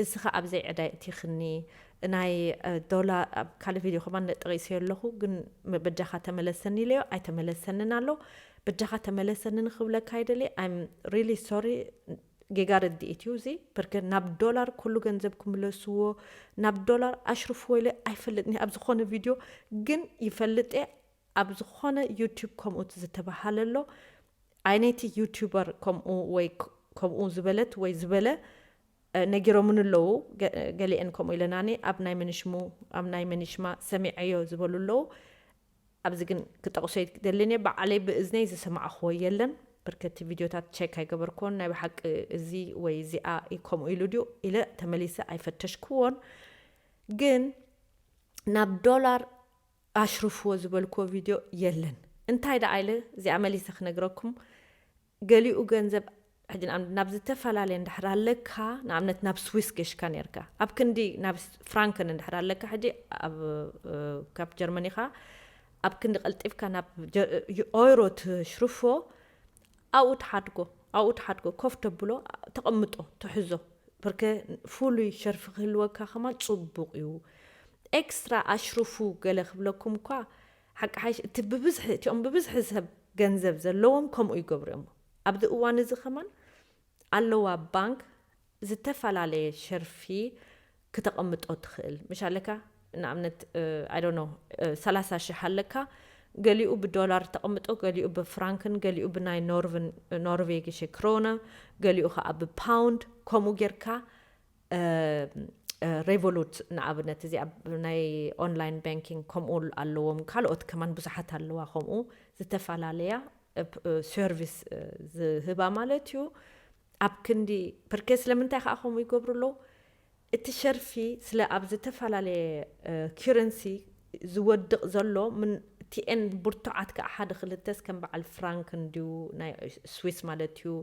እስኻ ኣብዘይ ዕዳይ እቲኽኒ ናይ ዶላር ኣብ ካልእ ቪድዮ ከማን ጠቒሰዮ ኣለኹ ግን በጃኻ ተመለሰኒ ኢለዮ ኣይተመለሰንን ኣሎ። በጃኻ ተመለሰኒ ንኽብለካ ኣይደሊ I'm really sorry። ጌጋ ርድኢት እዩ እዚ ብርክ ናብ ዶላር ኩሉ ገንዘብ ክምለስዎ ናብ ዶላር ኣሽርፍዎ ኢለ ኣይፈልጥኒ ኣብ ዝኾነ ቪድዮ ግን ይፈልጥ እየ ኣብ ዝኾነ ዩቱብ ከምኡ ዝተባሃለ ኣሎ። ዓይነይቲ ዩቱበር ከምኡ ወይ ከምኡ ዝበለት ወይ ዝበለ ነጊሮምን ኣለዉ። ገሊአን ከምኡ ኢለናኒ ኣብ ናይ መንሽሙ ኣብ ናይ መንሽማ ሰሚዐዮ ዝበሉ ኣለዉ። ኣብዚ ግን ክጠቕሶ ይደልን እየ ባዕለይ ብእዝነይ ዝሰማዕኽዎ የለን። ብርከቲ ቪድዮታት ቸክ ኣይገበርክዎን ናይ ብሓቂ እዚ ወይ እዚኣ ከምኡ ኢሉ ድዩ ኢለ ተመሊሰ ኣይፈተሽክዎን። ግን ናብ ዶላር ኣሽርፍዎ ዝበልክዎ ቪድዮ የለን። እንታይ ደኣ ኢለ እዚኣ መሊሰ ክነግረኩም። ገሊኡ ገንዘብ ሕጂ ናብ ዝተፈላለዩ እንድሕር ኣለካ ንኣብነት ናብ ስዊስ ገሽካ ነርካ ኣብ ክንዲ ናብ ፍራንክን እንድሕር ኣለካ ሕጂ ካብ ጀርመን ኢኻ ኣብ ክንዲ ቀልጢፍካ ናብ ኦይሮ ትሽርፎ ኣብኡ ትሓድጎ ኣብኡ ትሓድጎ ኮፍ ተብሎ ተቐምጦ ትሕዞ ብርከ ፍሉይ ሸርፊ ክህልወካ ከማን ፅቡቕ እዩ። ኤክስትራ ኣሽርፉ ገለ ክብለኩም እኳ ሓቂ ሓይሽ እቲ ብብዝሒ እቲኦም ብብዝሒ ሰብ ገንዘብ ዘለዎም ከምኡ ይገብሩ እዮም። ኣብዚ እዋን እዚ ከማን ኣለዋ ባንክ ዝተፈላለየ ሸርፊ ክተቐምጦ ትኽእል። ምሽ ኣለካ ንኣብነት I don't know ሰላሳ ሽሕ ኣለካ፣ ገሊኡ ብዶላር ተቐምጦ፣ ገሊኡ ብፍራንክን፣ ገሊኡ ብናይ ኖርቭን ኖርቬጊሽ ክሮነ፣ ገሊኡ ከዓ ብፓውንድ። ከምኡ ጌርካ ሬቮሉት ንኣብነት እዚ ኣብ ናይ ኦንላይን ባንኪንግ ከምኡ ኣለዎም። ካልኦት ከማን ብዙሓት ኣለዋ ከምኡ ዝተፈላለያ ሰርቪስ ዝህባ ማለት እዩ። ኣብ ክንዲ ፐርኬስ ስለምንታይ ከዓ ከምኡ ይገብሩ ኣለዉ? እቲ ሸርፊ ስለ ኣብ ዝተፈላለየ ከረንሲ ዝወድቕ ዘሎ ምን ቲኤን ብርቱዓት ከዓ ሓደ ክልተስ ከም በዓል ፍራንክ እንድዩ ናይ ስዊስ ማለት እዩ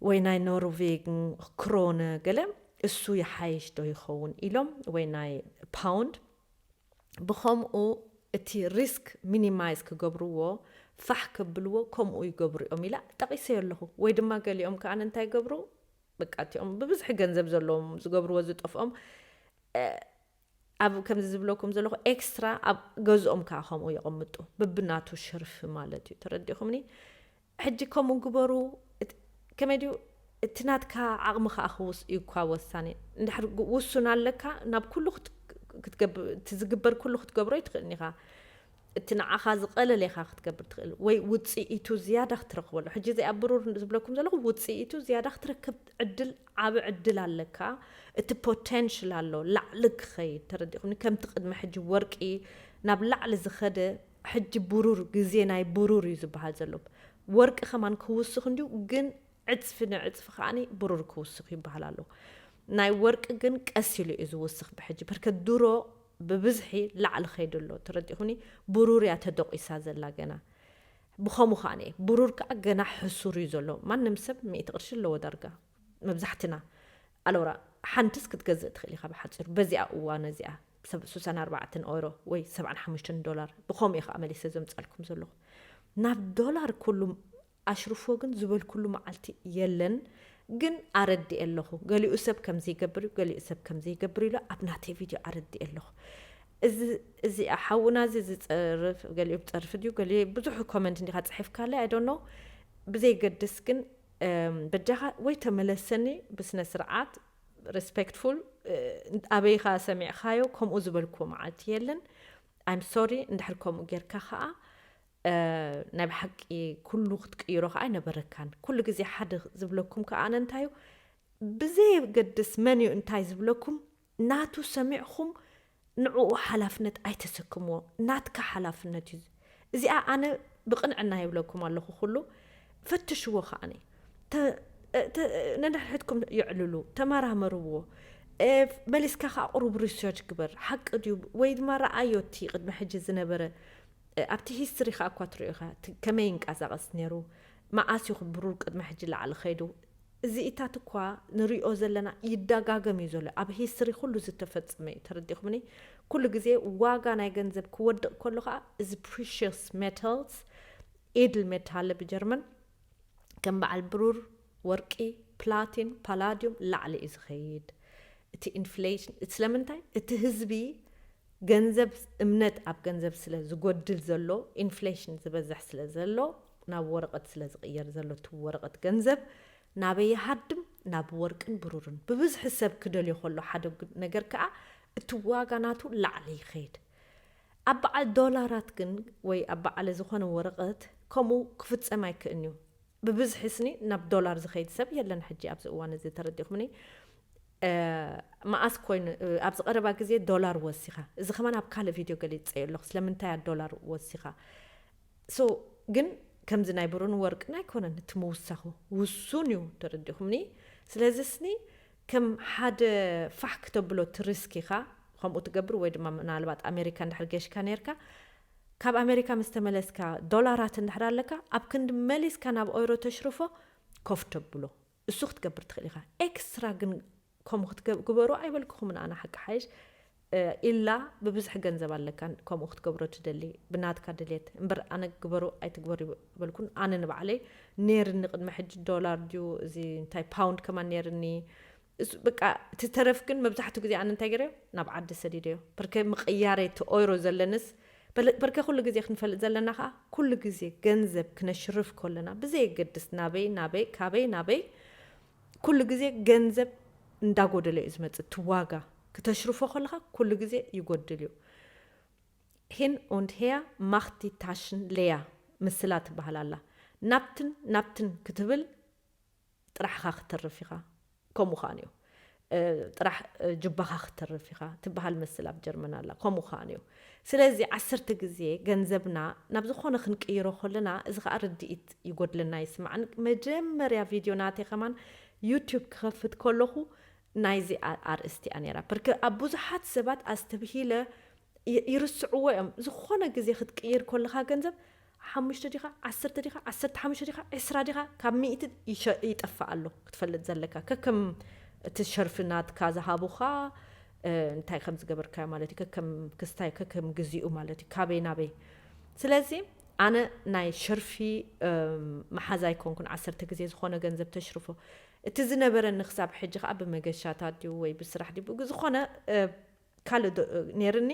ወይ ናይ ኖርቬግን ክሮነ ገለ እሱ ይሓይሽ ዶ ይኸውን ኢሎም ወይ ናይ ፓውንድ ብኸምኡ እቲ ሪስክ ሚኒማይዝ ክገብርዎ ፋሕ ከብልዎ ከምኡ ይገብሩ እዮም ኢላ ጠቒሰዮ ኣለኹ። ወይ ድማ ገሊኦም ከዓ እንታይ ይገብሩ በቃ እቲኦም ብብዝሒ ገንዘብ ዘለዎም ዝገብርዎ ዝጠፍኦም ኣብ ከምዚ ዝብለኩም ዘለኹ ኤክስትራ ኣብ ገዝኦም ከዓ ከምኡ የቐምጡ ብብናቱ ሽርፊ ማለት እዩ። ተረዲኹምኒ? ሕጂ ከምኡ ግበሩ። ከመይ ድዩ እቲ ናትካ ዓቕሚ ከዓ ክውስ እዩ እኳ ወሳኒ። እንድሕር ውሱን ኣለካ ናብ ኩሉ ክትገብር እቲ ዝግበር ኩሉ ክትገብሮ ይትኽእልኒ ኢኻ። እቲ ንዓኻ ዝቐለለ ኢኻ ክትገብር ትኽእል ወይ ውፅኢቱ ዝያዳ ክትረኽበሉ። ሕጂ እዚኣ ብሩር ዝብለኩም ዘለኹ ውፅኢቱ ዝያዳ ክትረክብ ዕድል ዓብ ዕድል ኣለካ። እቲ ፖቴንሽል ኣሎ ላዕሊ ክኸይድ ተረዲኹኒ። ከምቲ ቅድሚ ሕጂ ወርቂ ናብ ላዕሊ ዝኸደ ሕጂ ብሩር ግዜ ናይ ብሩር እዩ ዝበሃል ዘሎ። ወርቂ ከማን ክውስኽ እንዲዩ ግን ዕፅፊ ንዕፅፊ ከዓኒ ብሩር ክውስኽ ይበሃል ኣሎ። ናይ ወርቂ ግን ቀስ ኢሉ እዩ ዝውስኽ ብሕጂ በርከ ድሮ ብብዝሒ ላዕሊ ከይዱ ኣሎ ተረዲኹኒ። ብሩር እያ ተደቂሳ ዘላ ገና። ብኸምኡ ከዓኒ ብሩር ከዓ ገና ሕሱር እዩ ዘሎ። ማንም ሰብ ሚእቲ ቅርሺ ኣለዎ ዳርጋ መብዛሕትና ኣለውራ ሓንትስ ክትገዝእ ትኽእል ኢኻ ብሓፂሩ በዚኣ እዋን እዚኣ ሰብ ስሳን ኣርባዕተን ኦሮ ወይ ሰብዓን ሓሙሽተን ዶላር ብኸምኡ ኢኻ መሊሰ ዘምፃልኩም ዘለኹ። ናብ ዶላር ኩሉ ኣሽርፎ ግን ዝበልኩሉ መዓልቲ የለን። ግን ኣረድእ ኣለኹ ገሊኡ ሰብ ከምዚ ይገብር እዩ ገሊኡ ሰብ ከምዚ ይገብር ኢሉ ኣብ ናተይ ቪድዮ ኣረድእ ኣለኹ። እዚ እዚኣ ሓውና እዚ ዝፀርፍ ገሊኡ ብፀርፊ ድዩ ገሊኡ ብዙሕ ኮመንት እንዲኻ ፅሒፍካለይ ኣይዶኖ ብዘይገድስ ግን በጃኻ ወይ ተመለሰኒ ብስነ ስርዓት ሬስፔክትፉል ኣበይኻ ሰሚዕኻዮ ከምኡ ዝበልክዎ መዓልቲ የለን። ኣይም ሶሪ እንድሕር ከምኡ ጌርካ ከዓ ናይ ብሓቂ ኩሉ ክትቅይሮ ከዓ ኣይነበረካን። ኩሉ ግዜ ሓደ ዝብለኩም ከዓ ኣነ እንታዩ ብዘየገድስ መን እዩ እንታይ ዝብለኩም ናቱ ሰሚዕኹም ንዕኡ ሓላፍነት ኣይተሰክምዎ። ናትካ ሓላፍነት እዩ። እዚኣ ኣነ ብቕንዕና ይብለኩም ኣለኹ። ኩሉ ፈትሽዎ ከዓኒ። ነንሕድሕድኩም የዕልሉ፣ ተመራመርዎ። መሊስካ ከዓ ቁሩብ ሪሰርች ግበር። ሓቂ ድዩ ወይ ድማ ረኣዮ እቲ ቅድሚ ሕጂ ዝነበረ ኣብቲ ሂስትሪ ከዓ እኳ ትሪኦ ኢኻ ከመይ ይንቀሳቐስ ነይሩ፣ መዓስ እዩ ብሩር ቅድሚ ሕጂ ላዕሊ ከይዱ። እዚኢታት እኳ ንሪኦ ዘለና ይደጋገም እዩ ዘሎ ኣብ ሂስትሪ ኩሉ ዝተፈፀመ እዩ ተረዲኹምኒ። ኩሉ ግዜ ዋጋ ናይ ገንዘብ ክወድቕ ከሎ ከዓ እዚ ፕሪሽስ ሜታልስ ኢድል ሜታለ ብጀርመን ከም በዓል ብሩር፣ ወርቂ፣ ፕላቲን፣ ፓላዲዩም ላዕሊ እዩ ዝኸይድ። እቲ ኢንፍሌሽን ስለምንታይ እቲ ህዝቢ ገንዘብ እምነት ኣብ ገንዘብ ስለ ዝጎድል ዘሎ ኢንፍሌሽን ዝበዝሕ ስለ ዘሎ ናብ ወረቐት ስለ ዝቕየር ዘሎ እቲ ወረቐት ገንዘብ ናበይ ይሃድም ናብ ወርቅን ብሩርን ብብዝሒ ሰብ ክደልዮ ከሎ ሓደ ነገር ከዓ እቲ ዋጋ ናቱ ላዕሊ ይኸይድ። ኣብ በዓል ዶላራት ግን ወይ ኣብ በዓለ ዝኾነ ወረቐት ከምኡ ክፍፀም ኣይክእን እዩ። ብብዝሒ ስኒ ናብ ዶላር ዝኸይድ ሰብ የለን ሕጂ ኣብዚ እዋን እዚ ተረዲኹምኒ። መኣስ ኮይኑ ኣብዚ ቀረባ ግዜ ዶላር ወሲኻ እዚ ከማን ኣብ ካልእ ቪድዮ ገሊፀዮ ኣለኹ ስለምንታይ ያ ዶላር ወሲኻ። ሶ ግን ከምዚ ናይ ብሩን ወርቅን ኣይኮነን እቲ ምውሳኹ ውሱን እዩ ተረዲኹምኒ። ስለዚ ስኒ ከም ሓደ ፋሕ ክተብሎ እቲ ሪስክ ኢኻ ከምኡ ትገብር ወይ ድማ ምናልባት ኣሜሪካ እንድሕር ገሽካ ነርካ ካብ ኣሜሪካ ምስ ተመለስካ ዶላራት እንድሕር ኣለካ ኣብ ክንዲ መሊስካ ናብ ኦይሮ ተሽርፎ ኮፍ ተብሎ እሱ ክትገብር ትኽእል ኢኻ። ኤክስትራ ግን ከምኡ ክትግበሩ ኣይበልክኹምን ኣነ ሓቂ ሓይሽ ኢላ ብብዝሒ ገንዘብ ኣለካ ከምኡ ክትገብሮ ትደሊ ብናትካ ድልየት እምበር ኣነ ግበሩ ኣይትግበሩ ይበልኩን። ኣነ ንባዕለይ ነይርኒ ቅድሚ ሕጂ ዶላር ድዩ እዚ እንታይ ፓውንድ ከማን ነይርኒ። በቃ እቲ ተረፍ ግን መብዛሕትኡ ግዜ ኣነ እንታይ ገይረዮ ናብ ዓዲ ሰዲደዮ በርከ ምቕያረይ እቲ ኦይሮ ዘለንስ በርከ ኩሉ ግዜ ክንፈልጥ ዘለና ከዓ ኩሉ ግዜ ገንዘብ ክነሽርፍ ከለና ብዘየገድስ ናበይ ናበይ ካበይ ናበይ ኩሉ ግዜ ገንዘብ እንዳጎደለ እዩ ዝመጽእ። እቲ ዋጋ ክተሽርፎ ከለኻ ኩሉ ግዜ ይጎድል እዩ። Hin und her macht die Taschen leer ምስላ ትበሃል ኣላ። ናብትን ናብትን ክትብል ጥራሕኻ ክትተርፍ ኢኻ። ከምኡ ከኣ እዩ። እ፣ ጥራሕ፣ እ፣ ጅባኻ ክትተርፍ ኢኻ ትበሃል ምስል ኣብ ጀርመን ኣላ። ከምኡ ከኣ እዩ። ስለዚ ዓሰርተ ግዜ ገንዘብና ናብ ዝኾነ ክንቅይሮ ከለና፣ እዚ ከኣ ርድኢት ይጎድለና ይስማዕን። መጀመርያ ቪድዮ ናተይ ከማን ዩቱብ ክኸፍት ከለኹ ናይዚ ኣ-፣ ኣርእስቲ እያ ነይራ። ብርክ-፣ ኣብ ብዙሓት ሰባት ኣስተብሂለ ይ-፣ ይርስዕዎ እዮም። ዝኾነ ግዜ ክትቅይር ከለኻ ገንዘብ ሓሙሽተ ዲኻ፣ ዓሰርተ ዲኻ፣ ዓሰርተ ሓሙሽተ ዲኻ፣ ዕስራ ዲኻ፣ ካብ ሚእቲ ይሸ-፣ ይጠፍእ ኣሎ ክትፈልጥ ዘለካ። ከከም እቲ ሸርፊ ናትካ ዝሃቡኻ፣ እ፣ እንታይ ከም ዝገበርካዮ ማለት እዩ። ከከም ክስታይ፣ ከከም ግዚኡ ማለት እዩ። ካበይ ናበይ። ስለዚ ኣነ ናይ ሸርፊ፣ እም፣ መሓዛ ኣይኮንኩን። ዓሰርተ ግዜ ዝኾነ ገንዘብ ተሽርፎ። እቲ ዝነበረኒ ክሳብ ሕጂ ከኣ ብመገሻታት ድዩ ወይ ብስራሕ ድዩ፣ ብግ-፣ ዝኾነ፣ እ፣ ካልእ ዶ-፣ ነይርኒ፣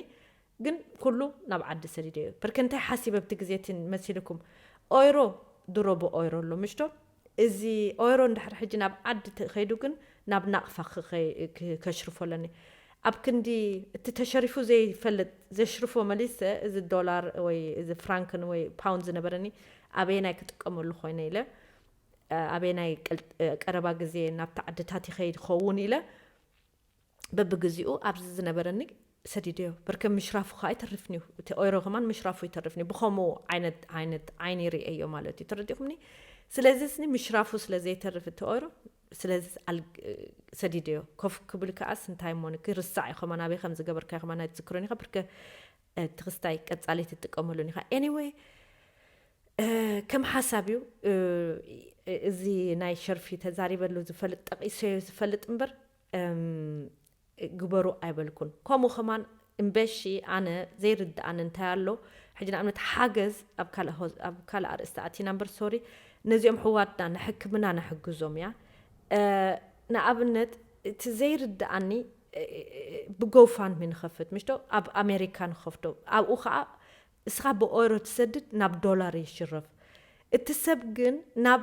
ግን ኩሉ ናብ ዓዲ ሰዲደዮ። ብርክ እንታይ ሓሲበ ኣብቲ ግዜ እቲ መሲልኩም? ኦይሮ፣ ድሮ ብኦይሮ ኣሎ፣ ምሽቶ? እዚ ኦይሮ እንድሕር ሕጂ ናብ ዓዲ ተኸይዱ ግን ናብ ናቕፋ ክኸይ-፣ ክ-፣ ከሽርፎ ኣለኒ። ኣብ ክንዲ እቲ ተሸሪፉ ዘይፈልጥ፣ ዘሽርፎ መሊሰ፣ እዚ ዶላር ወይ እዚ ፍራንክን ወይ ፓውንድ ዝነበረኒ ኣበየናይ ክጥቀመሉ ኮይነ ኢለ፣ እ፣ ኣበየናይ ቅል-፣ እ፣ ቀረባ ግዜ ናብቲ ዓድታት ይኸይድ ክኸውን ኢለ፣ በብግዚኡ ኣብዚ ዝነበረኒ ሰዲደዮ። በርከ ምሽራፉ ከኣ ይተርፍኒ እዩ። እቲ ኦይሮ ከማን ምሽራፉ ይተርፍኒ እዩ። ብኸምኡ ዓይነት፣ ዓይነት ዓይኒ ይርእየዮ ማለት እዩ። ተረዲእኩምኒ? ስለዚ ስኒ ምሽራፉ ስለ ዘይተርፍ እቲ ኦይሮ፣ ስለዚ ኣል-፣ ሰዲደዮ። ኮፍ ክብል ከኣስ እንታይ እሞ ክርሳዕ እዩ ከማን፣ ኣበይ ከም ዝገበርካዮ ከማን ኣይትዝክሮን ኢኻ። በርከ፣ እ፣ ትኽስታይ ቀጻሊ ትጥቀመሉን ኢኻ። ኤኒወይ፣ እ፣ ከም ሓሳብ እዩ። እ፣ እዚ ናይ ሸርፊ ተዛሪበሉ ዝፈልጥ፣ ጠቒሰዮ ዝፈልጥ እምበር፣ እም፣ ግበሩ ኣይበልኩን። ከምኡ ከማን እምበሺ ኣነ ዘይርድኣኒ እንታይ ኣሎ፣ ሕጂ ንኣብነት ሓገዝ ኣብ ካልእ ሆ-፣ ኣብ ካልእ ኣርእስቲ ኣቲና እምበር፣ ሶሪ፣ ነዚኦም ሕዋትና ንሕክምና ንሕግዞም እያ። እ፣ ንኣብነት እቲ ዘይርድኣኒ፣ እ፣ እ፣ እ፣ ብጎፋንድሚ ንኸፍት፣ ምሽቶ? ኣብ ኣሜሪካ ንኸፍቶ። ኣብኡ ኸኣ እስኻ ብኦይሮ ትሰድድ፣ ናብ ዶላር ይሽረፍ። እቲ ሰብ ግን ናብ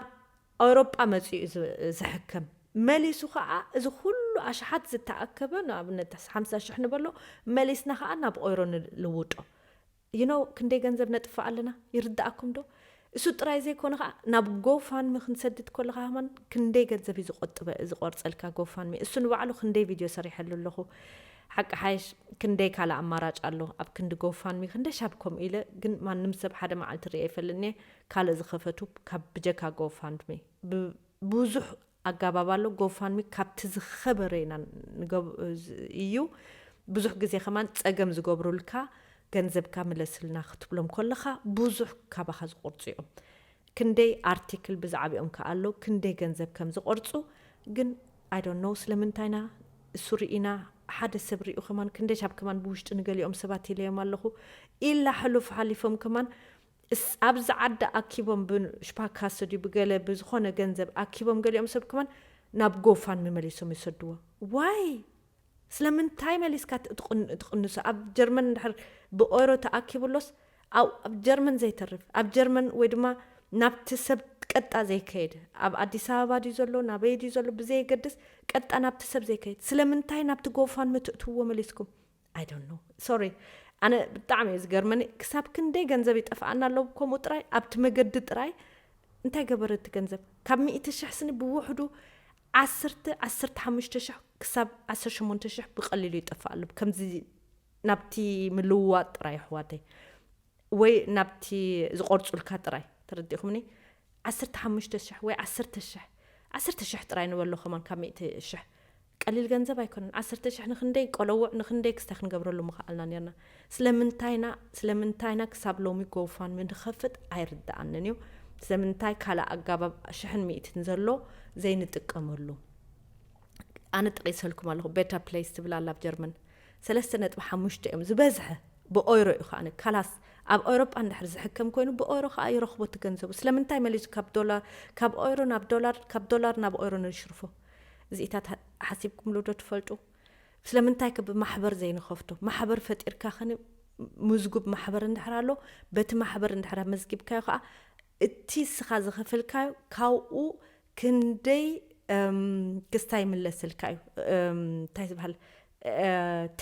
ኣውሮጳ መጺኡ ዝ-፣ ዝሕከም። መሊሱ ኸኣ እዚ ኩሉ ኣሽሓት ዝተኣከበ፣ ንኣብነት ሓምሳ ሽሕ ንበሎ፣ መሊስና ኸኣ ናብ ኦይሮ ንልውጦ። You know፣ ክንደይ ገንዘብ ነጥፍእ ኣለና? ይርድኣኩም ዶ? እሱ ጥራይ ዘይኮነ ኸኣ፣ ናብ ጎፋንሚ ክንሰድድ ከለኻ ከማን ክንደይ ገንዘብ እዩ ዝቆጥበ-፣ ዝቆርጸልካ ጎፋንሚ። እሱ ንባዕሉ ክንደይ ቪድዮ ሰሪሐሉ ኣለኹ። ሓቂ ሓይሽ ክንደይ ካልእ ኣማራጭ ኣሎ። ኣብ ክንዲ ጎፋንሚ ክንደይ ሻብ ከምኡ ኢለ፣ ግን ማንም ሰብ ሓደ መዓልቲ ርእየ ኣይፈልጥን እየ። ካልእ ዝኸፈቱ ካብ ብጀካ ጎፋንድሚ። ብ-፣ ብዙሕ ኣጋባብ ኣሎ። ጎፋንሚ ካብቲ ዝኸበረ ኢና ንገብ-፣ ዝ-፣ እዩ። ብዙሕ ግዜ ከማን ጸገም ዝገብሩልካ፣ ገንዘብካ ምለስልና ክትብሎም ከለኻ ብዙሕ ካባኻ ዝቆርጹ እዮም። ክንደይ ኣርቲክል ብዛዕባኦም ከኣ ኣሎ፣ ክንደይ ገንዘብ ከም ዝቆርጹ ግን፣ I don't know ስለምንታይና እሱ ርኢና፣ ሓደ ሰብ ሪኡ ከማን ክንደይ ሻብ ከማን ብውሽጢ ንገሊኦም ሰባት ኢለዮም ኣለኹ። ኢላ ሕሉፍ ሓሊፎም ከማን እስ-፣ ኣብዚ ዓዲ ኣኪቦም ብሽፓካሰ ድዩ ብገለ ብዝኾነ ገንዘብ ኣኪቦም ገሊኦም ሰብ ከማን ናብ ጎፋንሚ መሊሶም ይሰድዎ። ዋይ? ስለምንታይ መሊስካ ት-፣ ትቕን-፣ ትቕንሶ? ኣብ ጀርመን እንድሕር ብኦይሮ ተኣኪቡ ኣሎስ፣ ኣብ፣ ኣብ ጀርመን ዘይተርፍ፣ ኣብ ጀርመን ወይ ድማ ናብቲ ሰብ ቀጣ ዘይከይድ፣ ኣብ ኣዲስ ኣበባ ድዩ ዘሎ፣ ናበይ ድዩ ዘሎ ብዘየገድስ፣ ቀጣ ናብቲ ሰብ ዘይከይድ፣ ስለምንታይ ናብቲ ጎፋንሚ ትእትውዎ መሊስኩም? I don't know። ሶሪ፣ ኣነ ብጣዕሚ እዩ ዝገርመኒ። ክሳብ ክንደይ ገንዘብ ይጠፍኣና ኣሎ ከምኡ ጥራይ፣ ኣብቲ መገዲ ጥራይ። እንታይ ገበረ እቲ ገንዘብ? ካብ ሚእቲ ሽሕ ስኒ ብውሕዱ ዓሰርተ፣ ዓሰርተ ሓሙሽተ ሽሕ ክሳብ ዓሰርተ ሸሞንተ ሽሕ ብቐሊሉ ይጠፍእ ኣሎ። ከምዚ ናብቲ ምልውዋጥ ጥራይ፣ ኣሕዋተይ፣ ወይ ናብቲ ዝቆርጹልካ ጥራይ። ተረዲእኩምኒ? ዓሰርተ ሓሙሽተ ሽሕ ወይ ዓሰርተ ሽሕ፣ ዓሰርተ ሽሕ ጥራይ ንበሎ ከማን ካብ ሚእቲ ሽሕ። ቀሊል ገንዘብ ኣይኮነን። ዓሰርተ ሽሕ ንኽንደይ ቆለውዕ፣ ንኽንደይ ክስታይ ክንገብረሉ ምኽኣልና ኔርና። ስለምንታይና፣ ስለምንታይና ክሳብ ሎሚ ጎፋንሚ ንኸፍት ኣይርድኣንን እዩ። ስለምንታይ ካልእ ኣጋባብ ሽሕን ሚእትን ዘሎ ዘይንጥቀመሉ? ኣነ ጠቒሰልኩም ኣለኹ፣ ቤተር ፕሌስ ትብል ኣላ ኣብ ጀርመን። ሰለስተ ነጥቢ ሓሙሽተ እዮም ዝበዝሐ፣ ብኦይሮ እዩ ከኣ። ካላስ ኣብ ኤውሮጳ እንድሕር ዝሕከም ኮይኑ ብኦይሮ ከኣ ይረኽቦ እቲ ገንዘቡ። ስለምንታይ መሊሱ ካብ ዶላር፣ ካብ ኦይሮ ናብ ዶላር፣ ካብ ዶላር ናብ ኦይሮ ንሽርፎ? እዚኢታት ሓ-፣ ሓሲብኩምሉ ዶ ትፈልጡ? ስለምንታይ ከ ብማሕበር ዘይንኸፍቶ? ማሕበር ፈጢርካ ኸኒ ምዝጉብ ማሕበር እንድሕር ኣሎ፣ በቲ ማሕበር እንድሕር መዝጊብካዮ ኸኣ እቲ እስኻ ዝኸፈልካዮ ካብኡ ክንደይ ክስታይ ይምለስልካ እዩ። እንታይ ዝበሃል፣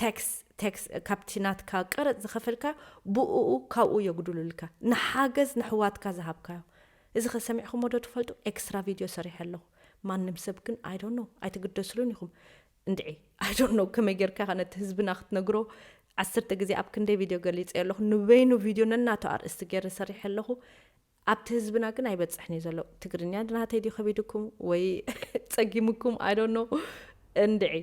ቴክስ ቴክስ ካብቲ ናትካ ቀረፅ ዝኸፈልካ ብኡ ካብኡ የጉድሉልካ። ንሓገዝ ንሕዋትካ ዝሃብካዮ። እዚ ከሰሚዕኹም ወዶ ትፈልጡ? ኤክስትራ ቪድዮ ሰሪሐ ኣለኹ። ማንም ሰብ ግን I don't know ኣይትግደስሉን ኢኹም። እንድዒ I don't know ከመይ ጌርካ ነቲ ህዝብና ክትነግሮ። ዓሰርተ ግዜ ኣብ ክንደይ ቪድዮ ገሊፀ ኣለኹ። ንበይኑ ቪድዮ ነናቱ ኣርእስቲ ገይረ ሰሪሐ ኣለኹ። ኣብቲ ህዝብና ግን ኣይበፅሕን እዩ ዘሎ። ትግርኛ ድናተይ ድዩ ከቢድኩም ወይ ፀጊምኩም? I don't know። እንድዒ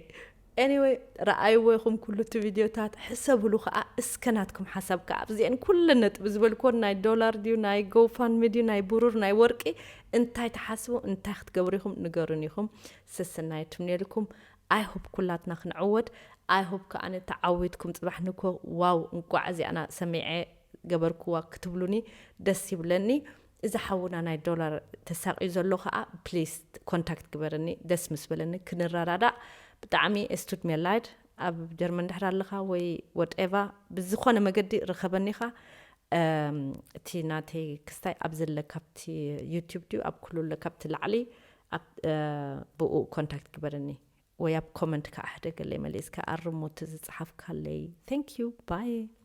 anyway፣ ረኣይዎ ይኹም ኩሉ እቲ ቪድዮታት፣ ሕሰብሉ ከዓ እስከ ናትኩም ሓሳብ ከዓ ኣብዚአን ኩለን ነጥቢ ዝበልኩወን ናይ ዶላር ድዩ ናይ ጎፋንሚ ድዩ ናይ ብሩር ናይ ወርቂ እንታይ ትሓስቡ እንታይ ክትገብሩ ኢኹም ንገሩን ኢኹም። ስስናይ ትምኔልኩም። I hope ኩላትና ክንዕወት። I hope ከዓ ተዓዊትኩም ፅባሕ ንኮ ዋው እንቋዕ እዚኣና ሰሚዐ ገበርኩዋ ክትብሉኒ ደስ ይብለኒ። እዚ ሓውና ናይ ዶላር ተሳቂዩ ዘሎ ከዓ ፕሊስ ኮንታክት ግበረኒ። ደስ ምስ በለኒ ክንረዳዳእ። ብጣዕሚ ስቱድ ሜላይድ ኣብ ጀርመን ድሕር ኣለኻ ወይ ወደኤቫ ብዝኾነ መገዲ ርኸበኒኻ። እቲ ናተይ ክስታይ ኣብ ዘለ ካብቲ ዩቲብ ድዩ ኣብ ኩሉ ለ ካብቲ ላዕሊ ብኡ ኮንታክት ግበረኒ ወይ ኣብ ኮመንት ከዓ ሕደገለይ መሊስካ ኣርሙቲ ዝፅሓፍካለይ። Thank you bye።